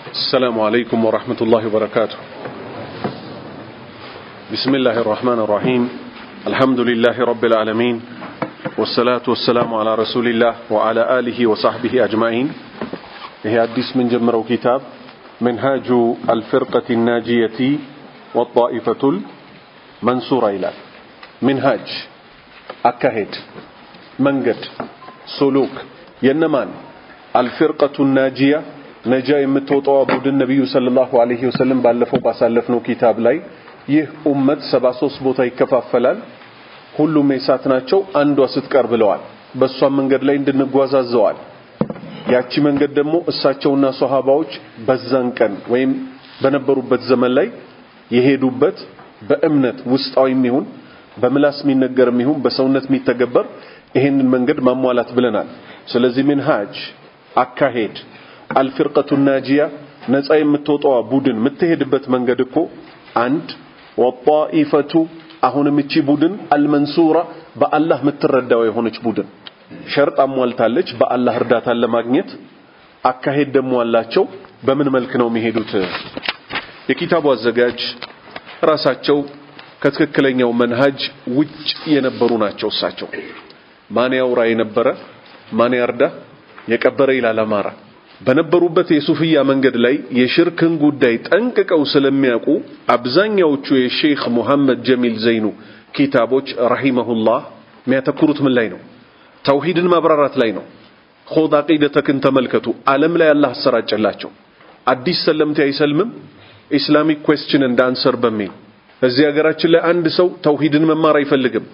السلام عليكم ورحمة الله وبركاته. بسم الله الرحمن الرحيم. الحمد لله رب العالمين، والصلاة والسلام على رسول الله وعلى آله وصحبه أجمعين. ይሄ አዲስ የምንጀምረው ኪታብ منهاج الفرقة الناجية والطائفة المنصورة ይላል። منهاج አካሄድ፣ መንገድ፣ سلوك የነማን? الفرقة الناجية ነጃ የምትወጣው ቡድን። ነቢዩ صلى الله عليه وسلم ባለፈው ባሳለፍነው ኪታብ ላይ ይህ ኡመት 73 ቦታ ይከፋፈላል፣ ሁሉም የእሳት ናቸው፣ አንዷ ስትቀር ብለዋል። በእሷም መንገድ ላይ እንድንጓዝ አዘዋል። ያቺ መንገድ ደግሞ እሳቸውና ሶሃባዎች በዛን ቀን ወይም በነበሩበት ዘመን ላይ የሄዱበት በእምነት ውስጣዊም ይሁን በምላስ የሚነገርም ይሁን በሰውነት የሚተገበር ይሄንን መንገድ ማሟላት ብለናል። ስለዚህ منهاج አካሄድ الفرقة الناجية ነፃ የምትወጣዋ ቡድን የምትሄድበት መንገድ እኮ አንድ፣ والطائفة አሁንም እቺ ቡድን المنصورة በአላህ የምትረዳው የሆነች ቡድን ሸርጥ አሟልታለች በአላህ እርዳታን ለማግኘት። አካሄድ ደግሞ አላቸው። በምን መልክ ነው የሚሄዱት? የኪታቡ አዘጋጅ ራሳቸው ከትክክለኛው መንሃጅ ውጭ የነበሩ ናቸው። እሳቸው ማን ያውራ የነበረ ማን ያርዳ የቀበረ ይላል አማራ። በነበሩበት የሱፍያ መንገድ ላይ የሽርክን ጉዳይ ጠንቅቀው ስለሚያውቁ አብዛኛዎቹ የሼክ ሙሐመድ ጀሚል ዘይኑ ኪታቦች رحمه الله የሚያተኩሩት ምን ላይ ነው? ተውሂድን ማብራራት ላይ ነው። خذ عقيدتك ን ተመልከቱ። ዓለም ላይ አላህ አሰራጨላቸው። አዲስ ሰለምቴ አይሰልምም Islamic question and answer በሚል። እዚህ ሀገራችን ላይ አንድ ሰው ተውሂድን መማር አይፈልግም፣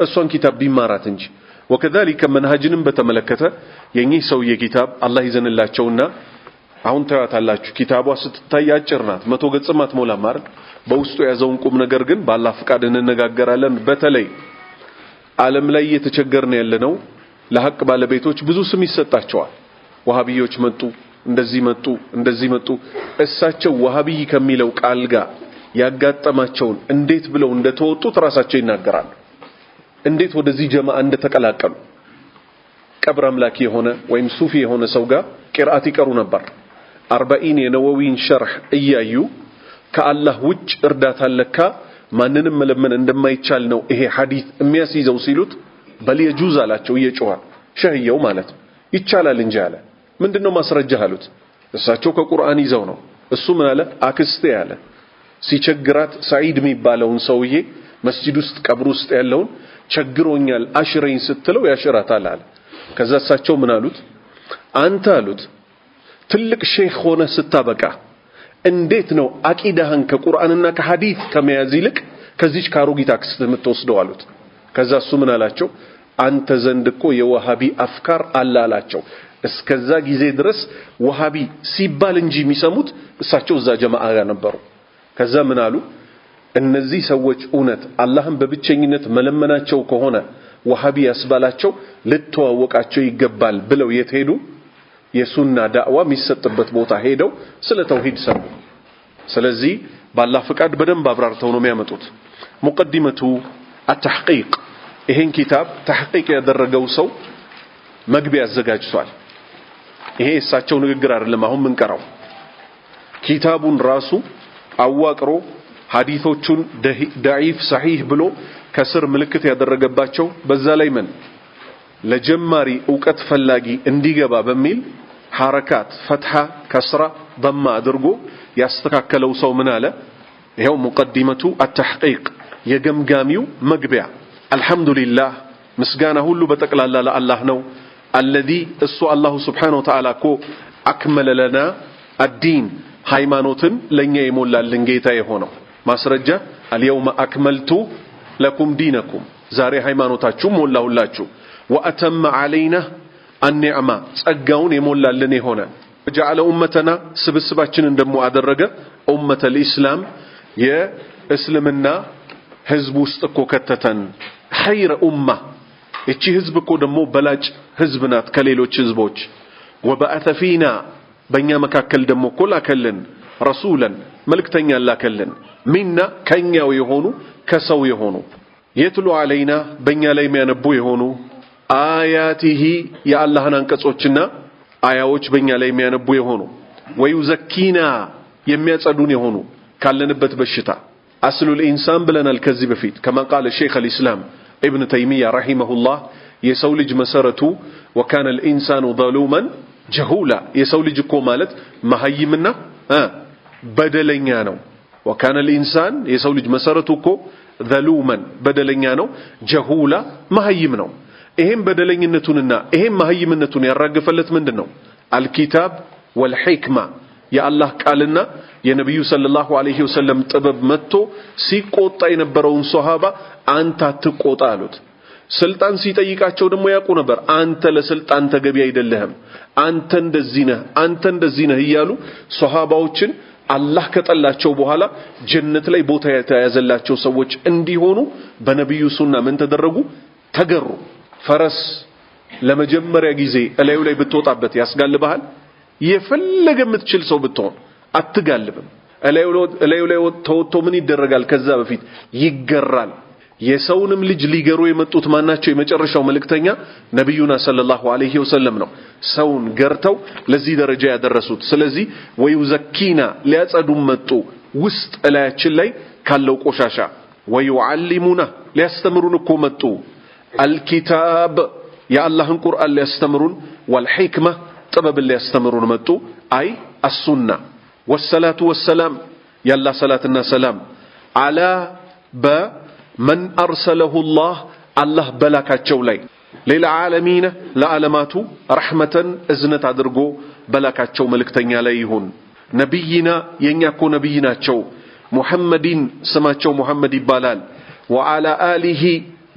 እሷን ኪታብ ቢማራት እንጂ። وكذلك መንሃጅንም በተመለከተ የኚህ ሰውዬ ኪታብ አላህ ይዘንላቸውና አሁን ታያታላችሁ። ኪታቧ ስትታይ አጭር ናት፣ 100 ገጽም አትሞላም አይደል? በውስጡ የያዘውን ቁም ነገር ግን በአላህ ፍቃድ እንነጋገራለን። በተለይ ዓለም ላይ እየተቸገርን ያለነው ለሐቅ ባለቤቶች ብዙ ስም ይሰጣቸዋል። ወሃቢዮች መጡ፣ እንደዚህ መጡ፣ እንደዚህ መጡ። እሳቸው ወሃቢይ ከሚለው ቃል ጋር ያጋጠማቸውን እንዴት ብለው እንደተወጡት ራሳቸው ይናገራሉ። እንዴት ወደዚህ ጀማዓ እንደተቀላቀሉ። ቀብር አምላኪ የሆነ ወይም ሱፊ የሆነ ሰው ጋር ቂርአት ይቀሩ ነበር። አርባኢን የነወዊን ሸርህ እያዩ ከአላህ ውጭ እርዳታ ለካ ማንንም መለመን እንደማይቻል ነው ይሄ ሐዲስ የሚያስይዘው ሲሉት بل يجوز አላቸው እየጮኸ፣ ሸህየው ማለት ነው። ይቻላል እንጂ አለ። ምንድነው ማስረጃህ አሉት። እሳቸው ከቁርአን ይዘው ነው። እሱ ምን አለ? አክስቴ አለ ሲቸግራት ሰዒድ የሚባለውን ሰውዬ መስጂድ ውስጥ ቀብር ውስጥ ያለውን ቸግሮኛል አሽረኝ ስትለው ያሽራታል አለ። ከዛ እሳቸው ምን አሉት? አንተ አሉት ትልቅ ሼክ ሆነ ስታበቃ እንዴት ነው አቂዳህን ከቁርአንና ከሐዲስ ከመያዝ ይልቅ ከዚች ካሮጊት አክስት የምትወስደው አሉት። ከዛ እሱ ምን አላቸው? አንተ ዘንድ እኮ የወሃቢ أفكار አለ አላቸው። እስከዛ ጊዜ ድረስ ወሃቢ ሲባል እንጂ የሚሰሙት እሳቸው እዛ ጀማዓ ጋር ነበሩ። ከዛ ምን አሉ? እነዚህ ሰዎች እውነት አላህን በብቸኝነት መለመናቸው ከሆነ ወሃቢ ያስባላቸው ልተዋወቃቸው ይገባል ብለው የት ሄዱ? የሱና ዳዕዋ የሚሰጥበት ቦታ ሄደው ስለ ተውሂድ ሰሙ። ስለዚህ በአላህ ፍቃድ በደንብ አብራርተው ነው የሚያመጡት። مقدمة التحقيق ይሄን ኪታብ تحقيق ያደረገው ሰው መግቢያ አዘጋጅቷል። ይሄ የእሳቸው ንግግር አይደለም። አሁን ምንቀራው ኪታቡን ራሱ አዋቅሮ ሐዲሶቹን ضعيف صحيح ብሎ ከስር ምልክት ያደረገባቸው፣ በዛ ላይ ምን ለጀማሪ ዕውቀት ፈላጊ እንዲገባ በሚል حركات فتحة፣ كسرة፣ ضمة አድርጎ ያስተካከለው ሰው ምን አለ? ይኸው مقدمة التحقيق የገምጋሚው መግቢያ። الحمد لله ምስጋና ሁሉ በጠቅላላ ለአላህ ነው። الذي እሱ الله سبحانه وتعالى እኮ أكمل لنا الدين ሃይማኖትን ለኛ የሞላልን ጌታ የሆነው። ማስረጃ اليوم أكملت لكم دينكم ዛሬ ሃይማኖታችሁ ሞላሁላችሁ። وأتم علينا النعمة ጸጋውን የሞላልን የሆነ፣ جعل أمتنا ስብስባችንን ደግሞ አደረገ أمة الإسلام የእስልምና ህዝብ ውስጥ እኮ ከተተን። خير أمة እቺ ህዝብ እኮ ደግሞ በላጭ ህዝብ ናት ከሌሎች ህዝቦች። وبعث فينا በእኛ መካከል ደግሞ እኮ ላከልን رسولا መልእክተኛ ላከልን منا ከኛው የሆኑ ከሰው የሆኑ يتلو علينا በእኛ ላይ የሚያነቡ የሆኑ آياته የአላህን አንቀጾችና አያዎች በእኛ ላይ የሚያነቡ የሆኑ ويزكينا የሚያጸዱን የሆኑ ካለንበት በሽታ أصل الإنسان ብለናል ከዚህ በፊት كما قال شيخ الإسلام ኢብን ተይሚያ رحمه الله የሰው ልጅ መሰረቱ وكان الإنسان ظلوما جهولا የሰው ልጅ እኮ ማለት መሐይምና በደለኛ ነው። وكان الإنسان የሰው ልጅ መሰረቱ እኮ ظلوما በደለኛ ነው፣ جهولا መሐይም ነው። ይሄም በደለኝነቱንና ይሄም መሐይምነቱን ያራገፈለት ምንድን ነው? الكتاب والحكمة የአላህ ቃልና የነቢዩ صلى الله عليه وسلم ጥበብ መጥቶ ሲቆጣ የነበረውን ሶሃባ አንተ አትቆጣ አሉት። ስልጣን ሲጠይቃቸው ደግሞ ያውቁ ነበር። አንተ ለስልጣን ተገቢ አይደለህም፣ አንተ እንደዚህ ነህ፣ አንተ እንደዚህ ነህ እያሉ ሶሃባዎችን አላህ ከጠላቸው በኋላ ጀነት ላይ ቦታ የተያዘላቸው ሰዎች እንዲሆኑ በነቢዩ ሱና ምን ተደረጉ? ተገሩ። ፈረስ ለመጀመሪያ ጊዜ እላዩ ላይ ብትወጣበት ያስጋልብሃል? የፈለገ የምትችል ሰው ብትሆን አትጋልብም። እላዩ ላይ ተወጥቶ ምን ይደረጋል? ከዛ በፊት ይገራል። የሰውንም ልጅ ሊገሩ የመጡት ማናቸው? የመጨረሻው መልእክተኛ ነቢዩና ሰለላሁ ዐለይሂ ወሰለም ነው። ሰውን ገርተው ለዚህ ደረጃ ያደረሱት። ስለዚህ ወዩዘኪና ሊያጸዱን መጡ፣ ውስጥ እላያችን ላይ ካለው ቆሻሻ። ወዩዓሊሙና ሊያስተምሩን እኮ መጡ። አልኪታብ የአላህን ቁርአን ሊያስተምሩን፣ ወልሕክማ ጥበብን ሊያስተምሩን መጡ። አይ አሱና ወሰላቱ ወሰላም የአላህ ሰላትና ሰላም አላ በመን አርሰለሁ ላህ አላህ በላካቸው ላይ ሊልዓለሚነ ለዓለማቱ ረሕመተን እዝነት አድርጎ በላካቸው መልእክተኛ ላይ ይሁን። ነቢይና የእኛ እኮ ነቢይ ናቸው። ሙሐመዲን ስማቸው ሙሐመድ ይባላል። ወዓላ አሊሂ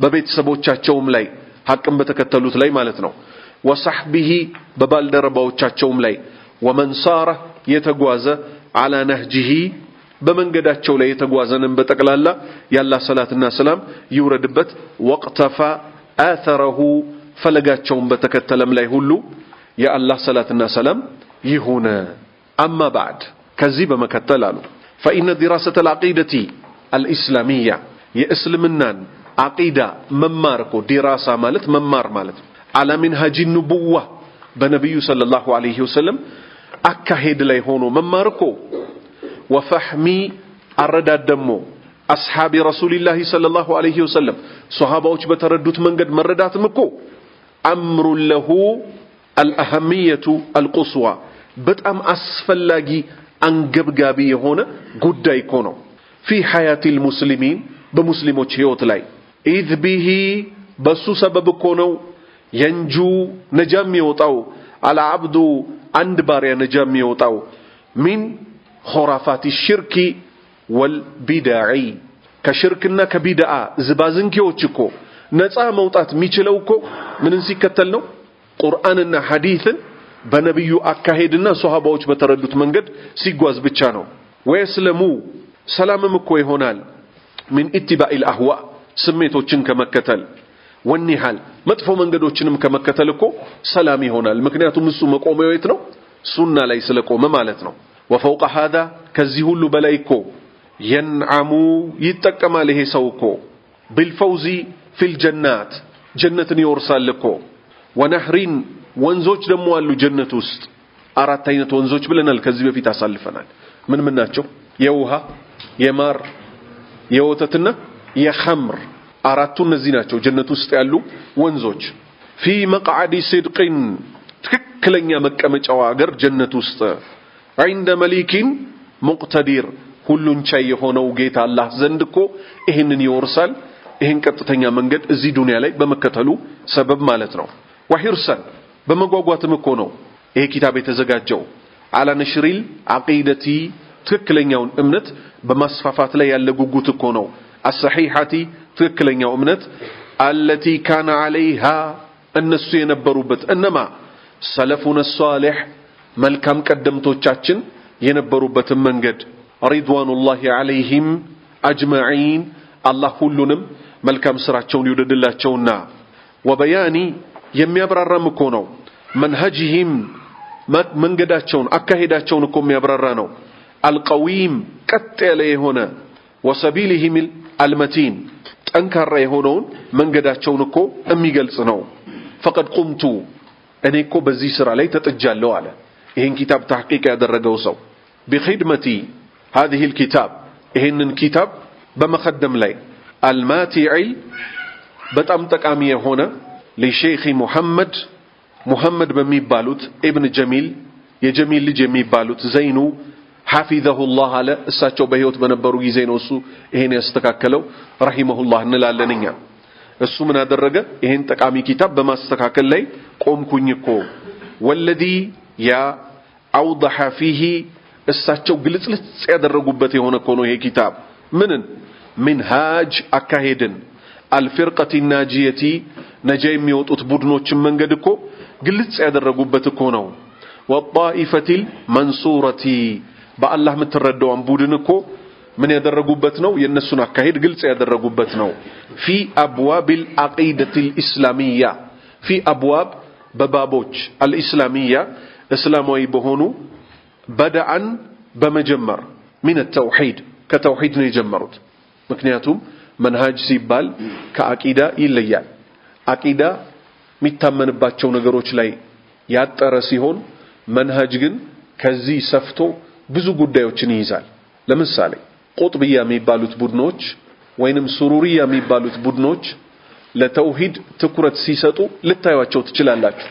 በቤተሰቦቻቸውም ላይ ሐቅን በተከተሉት ላይ ማለት ነው። ወሰሕቢሂ በባልደረባዎቻቸውም ላይ ወመን ሳረ የተጓዘ አላ ነህጂሂ በመንገዳቸው ላይ የተጓዘንም በጠቅላላ ያላ ሰላትና ሰላም ይውረድበት። ወቅተፋ አተረሁ ፈለጋቸውን በተከተለም ላይ ሁሉ የአላህ ሰላትና ሰላም ይሁን። አማ ባዕድ ከዚህ በመከተል አሉ ፈኢነ ዲራሰተ ልዓቂደቲ አልኢስላሚያ የእስልምናን ዓቂዳ መማር እኮ ዲራሳ ማለት መማር ማለት ነው። አላ ሚንሃጂ ኑቡዋ በነቢዩ ሰለላሁ ዐለይሂ ወሰለም አካሄድ ላይ ሆኖ መማር እኮ ወፈሕሚ አረዳድ ደግሞ አስሓቢ ረሱሊላሂ ሰለላሁ ዐለይሂ ወሰለም ሶሃባዎች በተረዱት መንገድ መረዳትም እኮ አምሩን ለሁ አልአሀሚየቱ አልቁስዋ በጣም አስፈላጊ አንገብጋቢ የሆነ ጉዳይ እኮ ነው። في حياة المسلمين በሙስሊሞች ህይወት ላይ إذ به በሱ ሰበብ እኮ ነው ينجو ነጃ የሚወጣው العبد አንድ ባሪያ ነጃ የሚወጣው من خرافات الشرك والبدع ከሽርክና ከቢድዓ ዝባዝንኬዎች እኮ ነፃ መውጣት የሚችለው እኮ ምንን ሲከተል ነው? ቁርአንና ሐዲስን በነቢዩ አካሄድና ሶሃባዎች በተረዱት መንገድ ሲጓዝ ብቻ ነው። ويسلم ሰላምም እኮ ይሆናል من اتباع الأهواء ስሜቶችን ከመከተል والنحل መጥፎ መንገዶችንም ከመከተል እኮ ሰላም ይሆናል። ምክንያቱም እሱ መቆሚያው የት ነው? ሱና ላይ ስለቆመ ማለት ነው። وفوق هذا ከዚህ ሁሉ በላይ እኮ ينعم ይጠቀማል ይሄ ሰው እኮ بالفوز في الجنات ጀነትን ይወርሳል እኮ። ونهر ወንዞች ደግሞ አሉ ጀነት ውስጥ አራት አይነት ወንዞች ብለናል ከዚህ በፊት አሳልፈናል። ምን ምን ናቸው? የውሃ፣ የማር፣ የወተትና የኸምር አራቱ እነዚህ ናቸው ጀነት ውስጥ ያሉ ወንዞች። في مقعد صدق ትክክለኛ መቀመጫው አገር ጀነት ውስጥ عند مليك مقتدر ሁሉን ቻይ የሆነው ጌታ አላህ ዘንድ እኮ ይህንን ይወርሳል። ይህን ቀጥተኛ መንገድ እዚህ ዱንያ ላይ በመከተሉ ሰበብ ማለት ነው። وحرصا በመጓጓትም እኮ ነው ይሄ ኪታብ የተዘጋጀው። على نشر العقيدة ትክክለኛውን እምነት በማስፋፋት ላይ ያለ ጉጉት እኮ ነው። الصحيحة ትክክለኛው እምነት التي كان عليها እነሱ የነበሩበት እነማ سلفنا الصالح መልካም ቀደምቶቻችን የነበሩበትን መንገድ رضوان الله عليهم أجمعين አላህ ሁሉንም መልካም ስራቸውን ይውደድላቸውና وبيان የሚያብራራም እኮ ነው። منهجهم መንገዳቸውን አካሄዳቸውን እኮ የሚያብራራ ነው። القويم ቀጥ ያለ የሆነ وسبيلهم المتين ጠንካራ የሆነውን መንገዳቸውን እኮ የሚገልጽ ነው። فقد قمت እኔ እኮ በዚህ ስራ ላይ ተጥጃለሁ አለ። ይሄን ኪታብ ተሕቂቅ ያደረገው ሰው بخدمة هذه الكتاب ይሄንን ኪታብ በመኸደም ላይ الماتع በጣም ጠቃሚ የሆነ لشيخ ሙሐመድ ሙሐመድ በሚባሉት ኢብን ጀሚል የጀሚል ልጅ የሚባሉት ዘይኑ حفظه الله አለ። እሳቸው በህይወት በነበሩ ጊዜ ነው እሱ ይሄን ያስተካከለው رحمه الله እንላለን እኛ። እሱ ምን አደረገ? ይሄን ጠቃሚ ኪታብ በማስተካከል ላይ ቆምኩኝ እኮ። والذي ያ أوضح فيه እሳቸው ግልጽልጽ ያደረጉበት የሆነ እኮ ነው ይሄ ኪታብ። ምንን منهاج አካሄድን الفرقة الناجية ነጃ የሚወጡት ቡድኖችን መንገድ እኮ ግልጽ ያደረጉበት እኮ ነው። والطائفة المنصورة በአላህ የምትረዳዋን ቡድን እኮ ምን ያደረጉበት ነው? የእነሱን አካሄድ ግልጽ ያደረጉበት ነው። في أبواب العقيدة الإسلامية في أبواب በባቦች الإسلامية እስላማዊ በሆኑ بدءا በመጀመር من التوحيد ከተውሂድ ነው የጀመሩት። ምክንያቱም መንሃጅ ሲባል ከአቂዳ ይለያል። አቂዳ የሚታመንባቸው ነገሮች ላይ ያጠረ ሲሆን መንሃጅ ግን ከዚህ ሰፍቶ ብዙ ጉዳዮችን ይይዛል። ለምሳሌ ቁጥብያ የሚባሉት ቡድኖች ወይንም ሱሩሪያ የሚባሉት ቡድኖች ለተውሂድ ትኩረት ሲሰጡ ልታዩቸው ትችላላችሁ።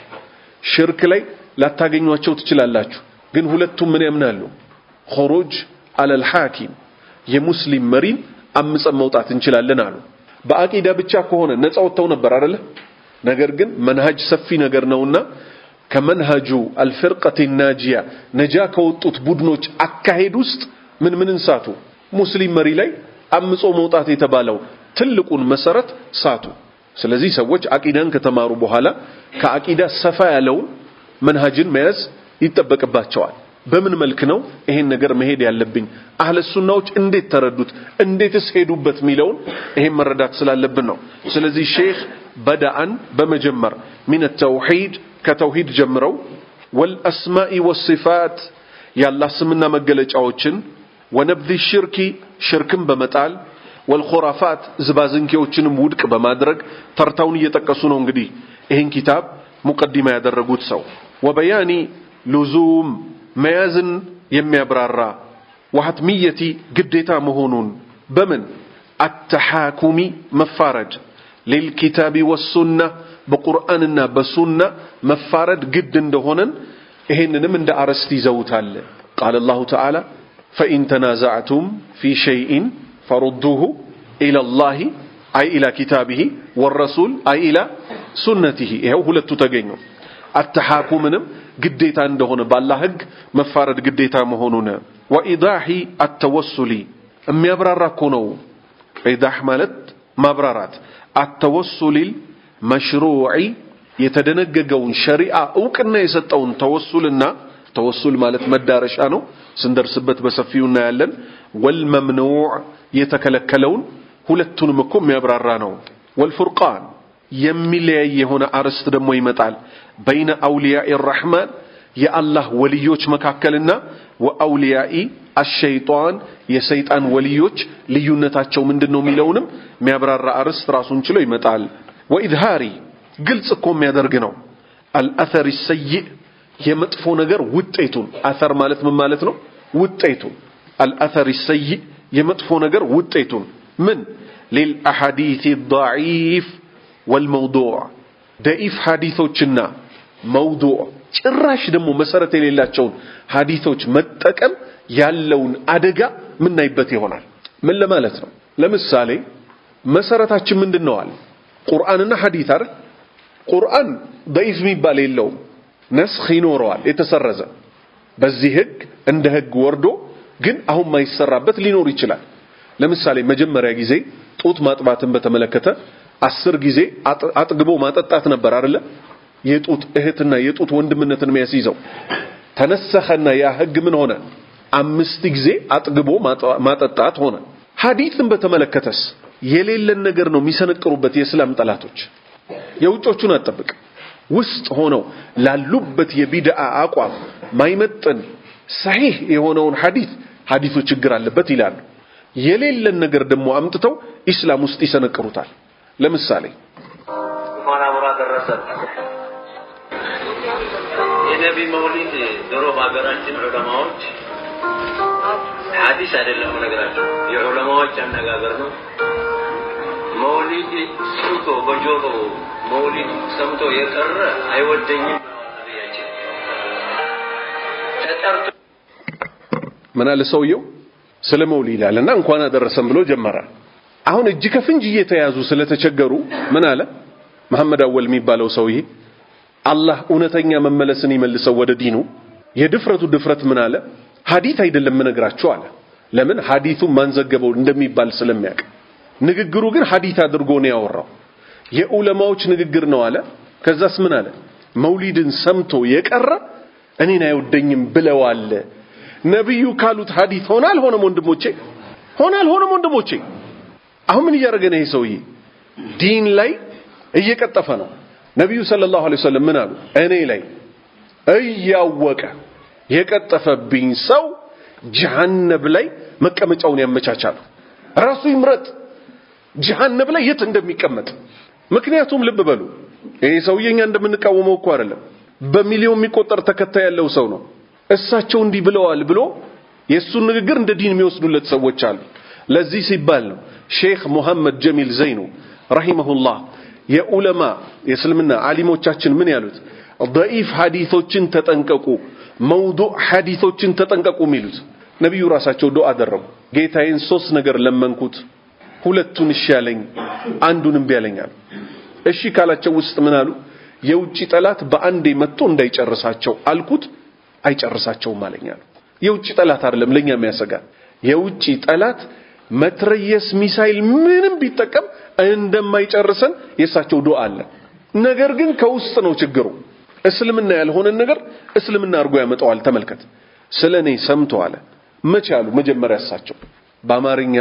ሽርክ ላይ ላታገኟቸው ትችላላችሁ። ግን ሁለቱም ምን ያምናሉ? خروج على الحاكم የሙስሊም መሪን አምፀን መውጣት እንችላለን አሉ። በአቂዳ ብቻ ከሆነ ነፃ ወጥተው ነበር አይደለ? ነገር ግን መንሃጅ ሰፊ ነገር ነውና ከመንሃጁ الفرقة الناجية ነጃ ከወጡት ቡድኖች አካሄድ ውስጥ ምን ምንን ሳቱ? ሙስሊም መሪ ላይ አምጾ መውጣት የተባለው ትልቁን መሰረት ሳቱ። ስለዚህ ሰዎች አቂዳን ከተማሩ በኋላ ከአቂዳ ሰፋ ያለውን መንሃጅን መያዝ ይጠበቅባቸዋል። በምን መልክ ነው ይሄን ነገር መሄድ ያለብኝ? አህለ ሱናዎች እንዴት ተረዱት? እንዴትስ ሄዱበት? የሚለውን ይሄን መረዳት ስላለብን ነው። ስለዚህ ሼክ بدءا በመጀመር من التوحيد ከተውሂድ ጀምረው والأسماء والصفات የአላህ ስምና መገለጫዎችን ونبذ الشرك ሽርክን በመጣል والخرافات ዝባዝንኬዎችንም ውድቅ በማድረግ ተርታውን እየጠቀሱ ነው። እንግዲህ ይህን ኪታብ ሙቀዲማ ያደረጉት ሰው وبيان لزوم መያዝን የሚያብራራ وحتمية ግዴታ መሆኑን በምን التحاكم መፋረድ للكتاب والسنة በቁርአንና በሱና መፋረድ ግድ እንደሆነን ይሄንንም እንደ አርዕስት ይዘውታል። قال الله تعالى فإن تنازعتم في شيء فردوه إلى الله أي إلى كتابه والرسول أي إلى سنته። ይኸው ሁለቱ ተገኙ። አተሓኩምንም ግዴታ እንደሆነ ባላህ ሕግ መፋረድ ግዴታ መሆኑን وإيضاح التوسل የሚያብራራ እኮ ነው። إيضاح ማለት ማብራራት التوسل المشروع የተደነገገውን ሸሪዓ እውቅና የሰጠውን ተወሱልና ተወሱል ማለት መዳረሻ ነው። ስንደርስበት በሰፊው እናያለን። والممنوع የተከለከለውን ሁለቱንም እኮ የሚያብራራ ነው። والفرقان የሚለያይ የሆነ አርዕስት ደግሞ ይመጣል። بين أولياء الرحمن የአላህ ወልዮች መካከልና وأولياء الشيطان የሰይጣን ወልዮች ልዩነታቸው ምንድነው የሚለውንም የሚያብራራ አርዕስት ራሱን ችሎ ይመጣል። وإظهار ግልጽ እኮ የሚያደርግ ነው። الأثر السيء የመጥፎ ነገር ውጤቱን أثر ማለት ምን ማለት ነው? ውጤቱን الأثر السيء የመጥፎ ነገር ውጤቱን ምን للأحاديث الضعيف والموضوع ደኢፍ ሐዲሶችና መውዱዕ ጭራሽ ደግሞ መሰረት የሌላቸውን ሐዲሶች መጠቀም ያለውን አደጋ ምናይበት ይሆናል። ምን ለማለት ነው? ለምሳሌ መሰረታችን ምንድነው አለ ቁርአንና ሐዲስ አይደል? ቁርአን ደኢፍ የሚባል የለውም። ነስኽ ይኖረዋል የተሰረዘ በዚህ ህግ እንደ ህግ ወርዶ ግን አሁን ማይሰራበት ሊኖር ይችላል። ለምሳሌ መጀመሪያ ጊዜ ጡት ማጥባትን በተመለከተ 10 ጊዜ አጥግቦ ማጠጣት ነበር አይደለ? የጡት እህትና የጡት ወንድምነትን የሚያስይዘው ተነሰኸና ያ ህግ ምን ሆነ? 5 ጊዜ አጥግቦ ማጠጣት ሆነ። ሐዲስን በተመለከተስ የሌለን ነገር ነው የሚሰነቅሩበት የእስላም ጠላቶች። የውጮቹን አጠብቅ ውስጥ ሆነው ላሉበት የቢድዓ አቋም ማይመጥን ሰሂህ የሆነውን ሐዲስ ሐዲሱ ችግር አለበት ይላሉ። የሌለን ነገር ደግሞ አምጥተው ኢስላም ውስጥ ይሰነቅሩታል። ለምሳሌ እንኳን አብሮ አደረሰን። የኔ የነቢ መውሊድ ድሮ በሀገራችን ዑለማዎች ሐዲስ አይደለም ነገራቸው፣ የዑለማዎች አነጋገር ነው። መውሊድ ሰምቶ በጆሮ መውሊድ ሰምቶ የቀረ አይወደኝም ብለዋል ነቢያችን። ተጠርቶ ምን አለ ሰውየው? ስለ መውሊድ አለና እንኳን አደረሰን ብሎ ጀመረ። አሁን እጅ ከፍንጅ እየተያዙ ስለተቸገሩ ምን አለ መሐመድ አወል የሚባለው ሰውዬ፣ አላህ እውነተኛ መመለስን ይመልሰው ወደ ዲኑ። የድፍረቱ ድፍረት ምን አለ? ሐዲት አይደለም ምነግራችሁ አለ። ለምን? ሐዲቱ ማን ዘገበው እንደሚባል ስለሚያውቅ። ንግግሩ ግን ሐዲት አድርጎ ነው ያወራው። የዑለማዎች ንግግር ነው አለ። ከዛስ ምን አለ? መውሊድን ሰምቶ የቀረ እኔን አይወደኝም ብለዋል። ነብዩ ካሉት ሐዲት ሆነ አልሆነም? ወንድሞቼ ሆነ አልሆነም? ወንድሞቼ አሁን ምን እያደረገ ነው ይሄ ሰውዬ? ዲን ላይ እየቀጠፈ ነው። ነብዩ صلى الله عليه وسلم ምን አሉ? እኔ ላይ እያወቀ የቀጠፈብኝ ሰው ጀሃነም ላይ መቀመጫውን ያመቻቻሉ። ራሱ ይምረጥ ጀሃነም ላይ የት እንደሚቀመጥ። ምክንያቱም ልብ በሉ ይሄ ሰውዬ እኛ እንደምንቃወመው እኮ አይደለም። በሚሊዮን የሚቆጠር ተከታይ ያለው ሰው ነው። እሳቸው እንዲህ ብለዋል ብሎ የእሱን ንግግር እንደ ዲን የሚወስዱለት ሰዎች አሉ። ለዚህ ሲባል ነው ሼክ ሙሐመድ ጀሚል ዘይኑ رحمه الله የዑለማ የእስልምና ዓሊሞቻችን ምን ያሉት? ደኢፍ ሐዲሶችን ተጠንቀቁ፣ መውዱዕ ሐዲሶችን ተጠንቀቁ የሚሉት። ነቢዩ ራሳቸው ዱዓ አደረጉ። ጌታዬን ሶስት ነገር ለመንኩት፣ ሁለቱን እሺ አለኝ፣ አንዱን እምቢ አለኝ አሉ። እሺ ካላቸው ውስጥ ምን አሉ? የውጭ ጠላት በአንዴ መጥቶ እንዳይጨርሳቸው አልኩት፣ አይጨርሳቸውም አለኝ አሉ። የውጭ ጠላት አይደለም ለኛ የሚያሰጋ። የውጭ ጠላት መትረየስ፣ ሚሳይል ምንም ቢጠቀም እንደማይጨርሰን የእሳቸው ዱዓ አለ። ነገር ግን ከውስጥ ነው ችግሩ። እስልምና ያልሆነን ነገር እስልምና አድርጎ ያመጣዋል። ተመልከት፣ ስለኔ ሰምቶ አለ። መቼ አሉ? መጀመሪያ እሳቸው በአማርኛ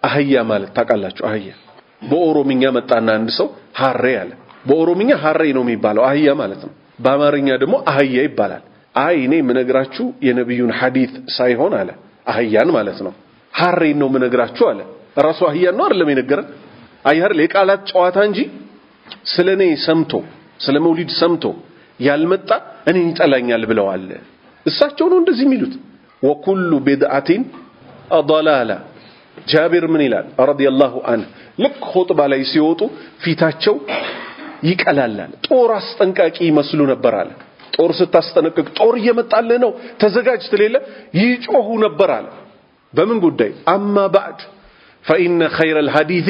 አህያ ማለት ታውቃላችሁ? አህያ በኦሮምኛ መጣና አንድ ሰው harree አለ። በኦሮምኛ harree ነው የሚባለው አህያ ማለት ነው። በአማርኛ ደግሞ አህያ ይባላል። አይ እኔ የምነግራችሁ የነብዩን ሐዲስ ሳይሆን አለ አህያን ማለት ነው፣ harree ን ነው የምነግራችሁ አለ። ራሱ አህያን ነው አይደለም የነገረን። አይ አይደል የቃላት ጨዋታ እንጂ ስለኔ ሰምቶ ስለ መውሊድ ሰምቶ ያልመጣ እኔን ይጠላኛል ብለዋል። እሳቸው ነው እንደዚህ የሚሉት። وكل بدعة ضلالة። ጃቢር ምን ይላል رضي الله عنه፣ ልክ ኹጥባ ላይ ሲወጡ ፊታቸው ይቀላላል። ጦር አስጠንቃቂ ይመስሉ ነበር አለ። ጦር ስታስጠነቅቅ ጦር እየመጣልህ ነው ተዘጋጅ ትሌለ ይጮሁ ነበር አለ። በምን ጉዳይ? أما بعد فإن خير الحديث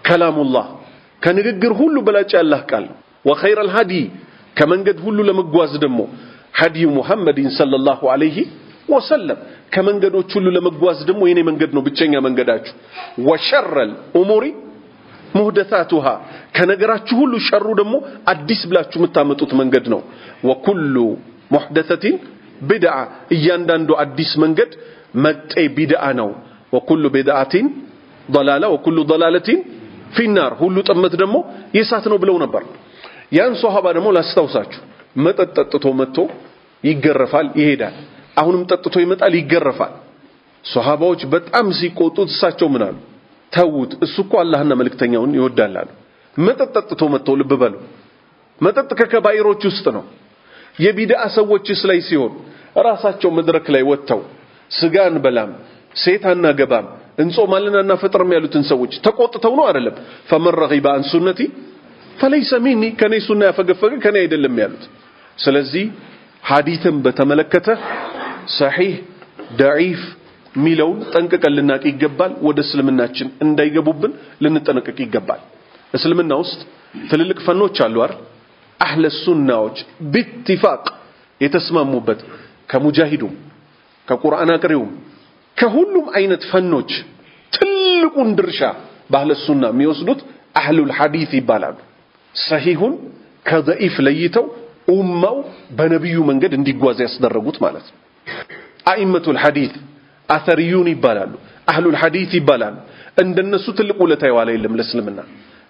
كلام الله፣ ከንግግር ሁሉ በላጭ ያላህ ቃል ነው። وخير الهدي፣ ከመንገድ ሁሉ ለመጓዝ ደግሞ هدي محمد صلى الله عليه وسلم፣ ከመንገዶች ሁሉ ለመጓዝ ደግሞ የኔ መንገድ ነው ብቸኛ መንገዳችሁ። وشر الأمور محدثاتها፣ ከነገራችሁ ሁሉ ሸሩ ደግሞ አዲስ ብላችሁ የምታመጡት መንገድ ነው። وكل محدثة بدعة፣ እያንዳንዱ አዲስ መንገድ መጤ ቢድዓ ነው። وكل بدعة ضلالة وكل ضلالة في النار፣ ሁሉ ጥመት ደግሞ የእሳት ነው ብለው ነበር። ያን ሶሃባ ደግሞ ላስታውሳችሁ፣ መጠጥ ጠጥቶ መጥቶ ይገረፋል፣ ይሄዳል። አሁንም ጠጥቶ ይመጣል፣ ይገረፋል። ሶሃባዎች በጣም ሲቆጡት እሳቸው ምን አሉ? ተዉት፣ እሱ እኮ አላህና መልእክተኛውን ይወዳል አሉ። መጠጥ ጠጥቶ መጥቶ ልብ በሉ፣ መጠጥ ከከባይሮች ውስጥ ነው። የቢድዓ ሰዎችስ ላይ ሲሆን ራሳቸው መድረክ ላይ ወጥተው ስጋ አንበላም፣ ሴት አናገባም፣ እንጾማለን አናፈጥርም ያሉትን ሰዎች ተቆጥተው ነው አይደለም። فمن رغب عن سنتي فليس مني፣ ከኔ ሱና ያፈገፈገ ከኔ አይደለም ያሉት። ስለዚህ ሐዲትን በተመለከተ ሰሒህ ደዒፍ ሚለውን ጠንቅቀን ልናቅ ይገባል። ወደ እስልምናችን እንዳይገቡብን ልንጠነቀቅ ይገባል። እስልምና ውስጥ ትልልቅ ፈኖች አሉ አይደል? አህለ ሱናዎች باتفاق የተስማሙበት ከሙጃሂዱም ከቁርአን አቅሪውም ከሁሉም አይነት ፈኖች ትልቁን ድርሻ በአህለ ሱና የሚወስዱት أهل الحديث ይባላሉ። ሰሂሁን ከደኢፍ ለይተው ኡማው በነቢዩ መንገድ እንዲጓዝ ያስደረጉት ማለት ነው። أئمة الحديث አተሪዩን ይባላሉ፣ أهل الحديث ይባላሉ። እንደነሱ ትልቅ ውለታ የዋለ የለም ለእስልምና።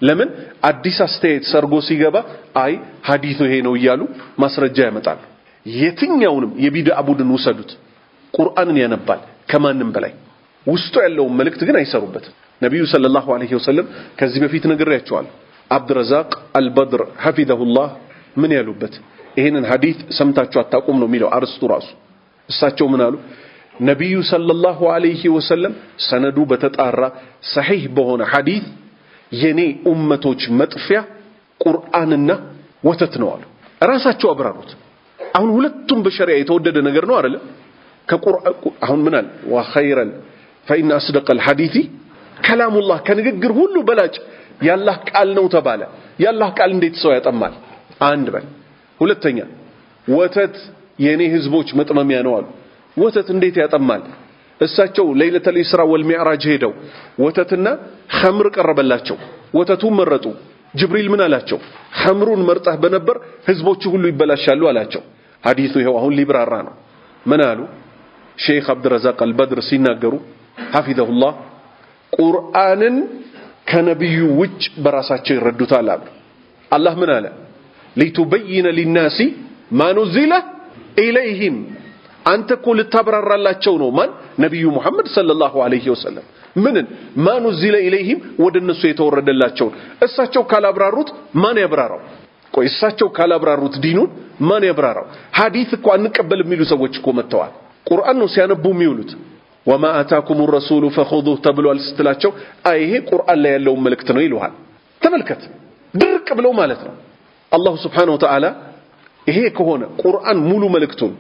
ለምን አዲስ አስተያየት ሰርጎ ሲገባ አይ ሐዲሱ ይሄ ነው እያሉ ማስረጃ ያመጣሉ። የትኛውንም የቢድዓ ቡድን ውሰዱት፣ ቁርአንን ያነባል ከማንም በላይ ውስጡ ያለውን መልእክት ግን አይሰሩበትም። ነቢዩ صلى الله عليه وسلم ከዚህ በፊት ነግሬያቸዋለሁ። አብድረዛቅ አልበድር حفظه الله ምን ያሉበት ይሄንን ሐዲስ ሰምታችሁ አታውቁም ነው የሚለው አርስቱ ራሱ። እሳቸው ምን አሉ? ነቢዩ ሰለላሁ ዐለይሂ ወሰለም ሰነዱ በተጣራ ሰሒህ በሆነ ሐዲስ የኔ ኡመቶች መጥፊያ ቁርአንና ወተት ነው አሉ። ራሳቸው አብራሩት። አሁን ሁለቱም በሸሪዓ የተወደደ ነገር ነው አይደለ? ከቁርአን አሁን ምን አለ? ወኸይረል ፈኢነ አስደቀል ሐዲሲ ከላሙላህ፣ ከንግግር ሁሉ በላጭ የአላህ ቃል ነው ተባለ። የአላህ ቃል እንዴት ሰው ያጠማል? አንድ በል። ሁለተኛ ወተት የኔ ህዝቦች መጥመሚያ ነው አሉ። ወተት እንዴት ያጠማል? እሳቸው ለይለተል ኢስራ ወልሚዕራጅ ሄደው ወተትና ኸምር ቀረበላቸው። ወተቱን መረጡ። ጅብሪል ምን አላቸው? ኸምሩን መርጠህ በነበር ህዝቦቹ ሁሉ ይበላሻሉ አላቸው። ሐዲሱ ይኸው አሁን ሊብራራ ነው። ምን አሉ ሼክ አብድረዛቅ አልበድር ሲናገሩ ሐፊዘሁላህ፣ ቁርአንን ከነቢዩ ውጭ በራሳቸው ይረዱታል አሉ። አላህ ምን አለ? ሊቱበይነ ሊናሲ ማ ኑዚለ ኢለይሂም፣ አንተ እኮ ልታብራራላቸው ነው። ማን? ነቢዩ ሙሐመድ ሰለላሁ ዐለይሂ ወሰለም። ምንን? ማ ኑዚለ ኢለይሂም፣ ወደ እነሱ የተወረደላቸውን። እሳቸው ካላብራሩት ማን ያብራራው? ቆይ እሳቸው ካላብራሩት ዲኑን ማን ያብራራው? ሐዲስ እኮ አንቀበል የሚሉ ሰዎች እኮ መጥተዋል። ቁርአን ነው ሲያነቡ የሚውሉት። ወማ አታኩም ረሱሉ ፈኹዙህ ተብሏል ስትላቸው አይ ይሄ ቁርአን ላይ ያለውን መልእክት ነው ይሉሃል። ተመልከት፣ ድርቅ ብለው ማለት ነው። አላሁ ስብሓነሁ ወተዓላ ይሄ ከሆነ ቁርአን ሙሉ መልእክቱን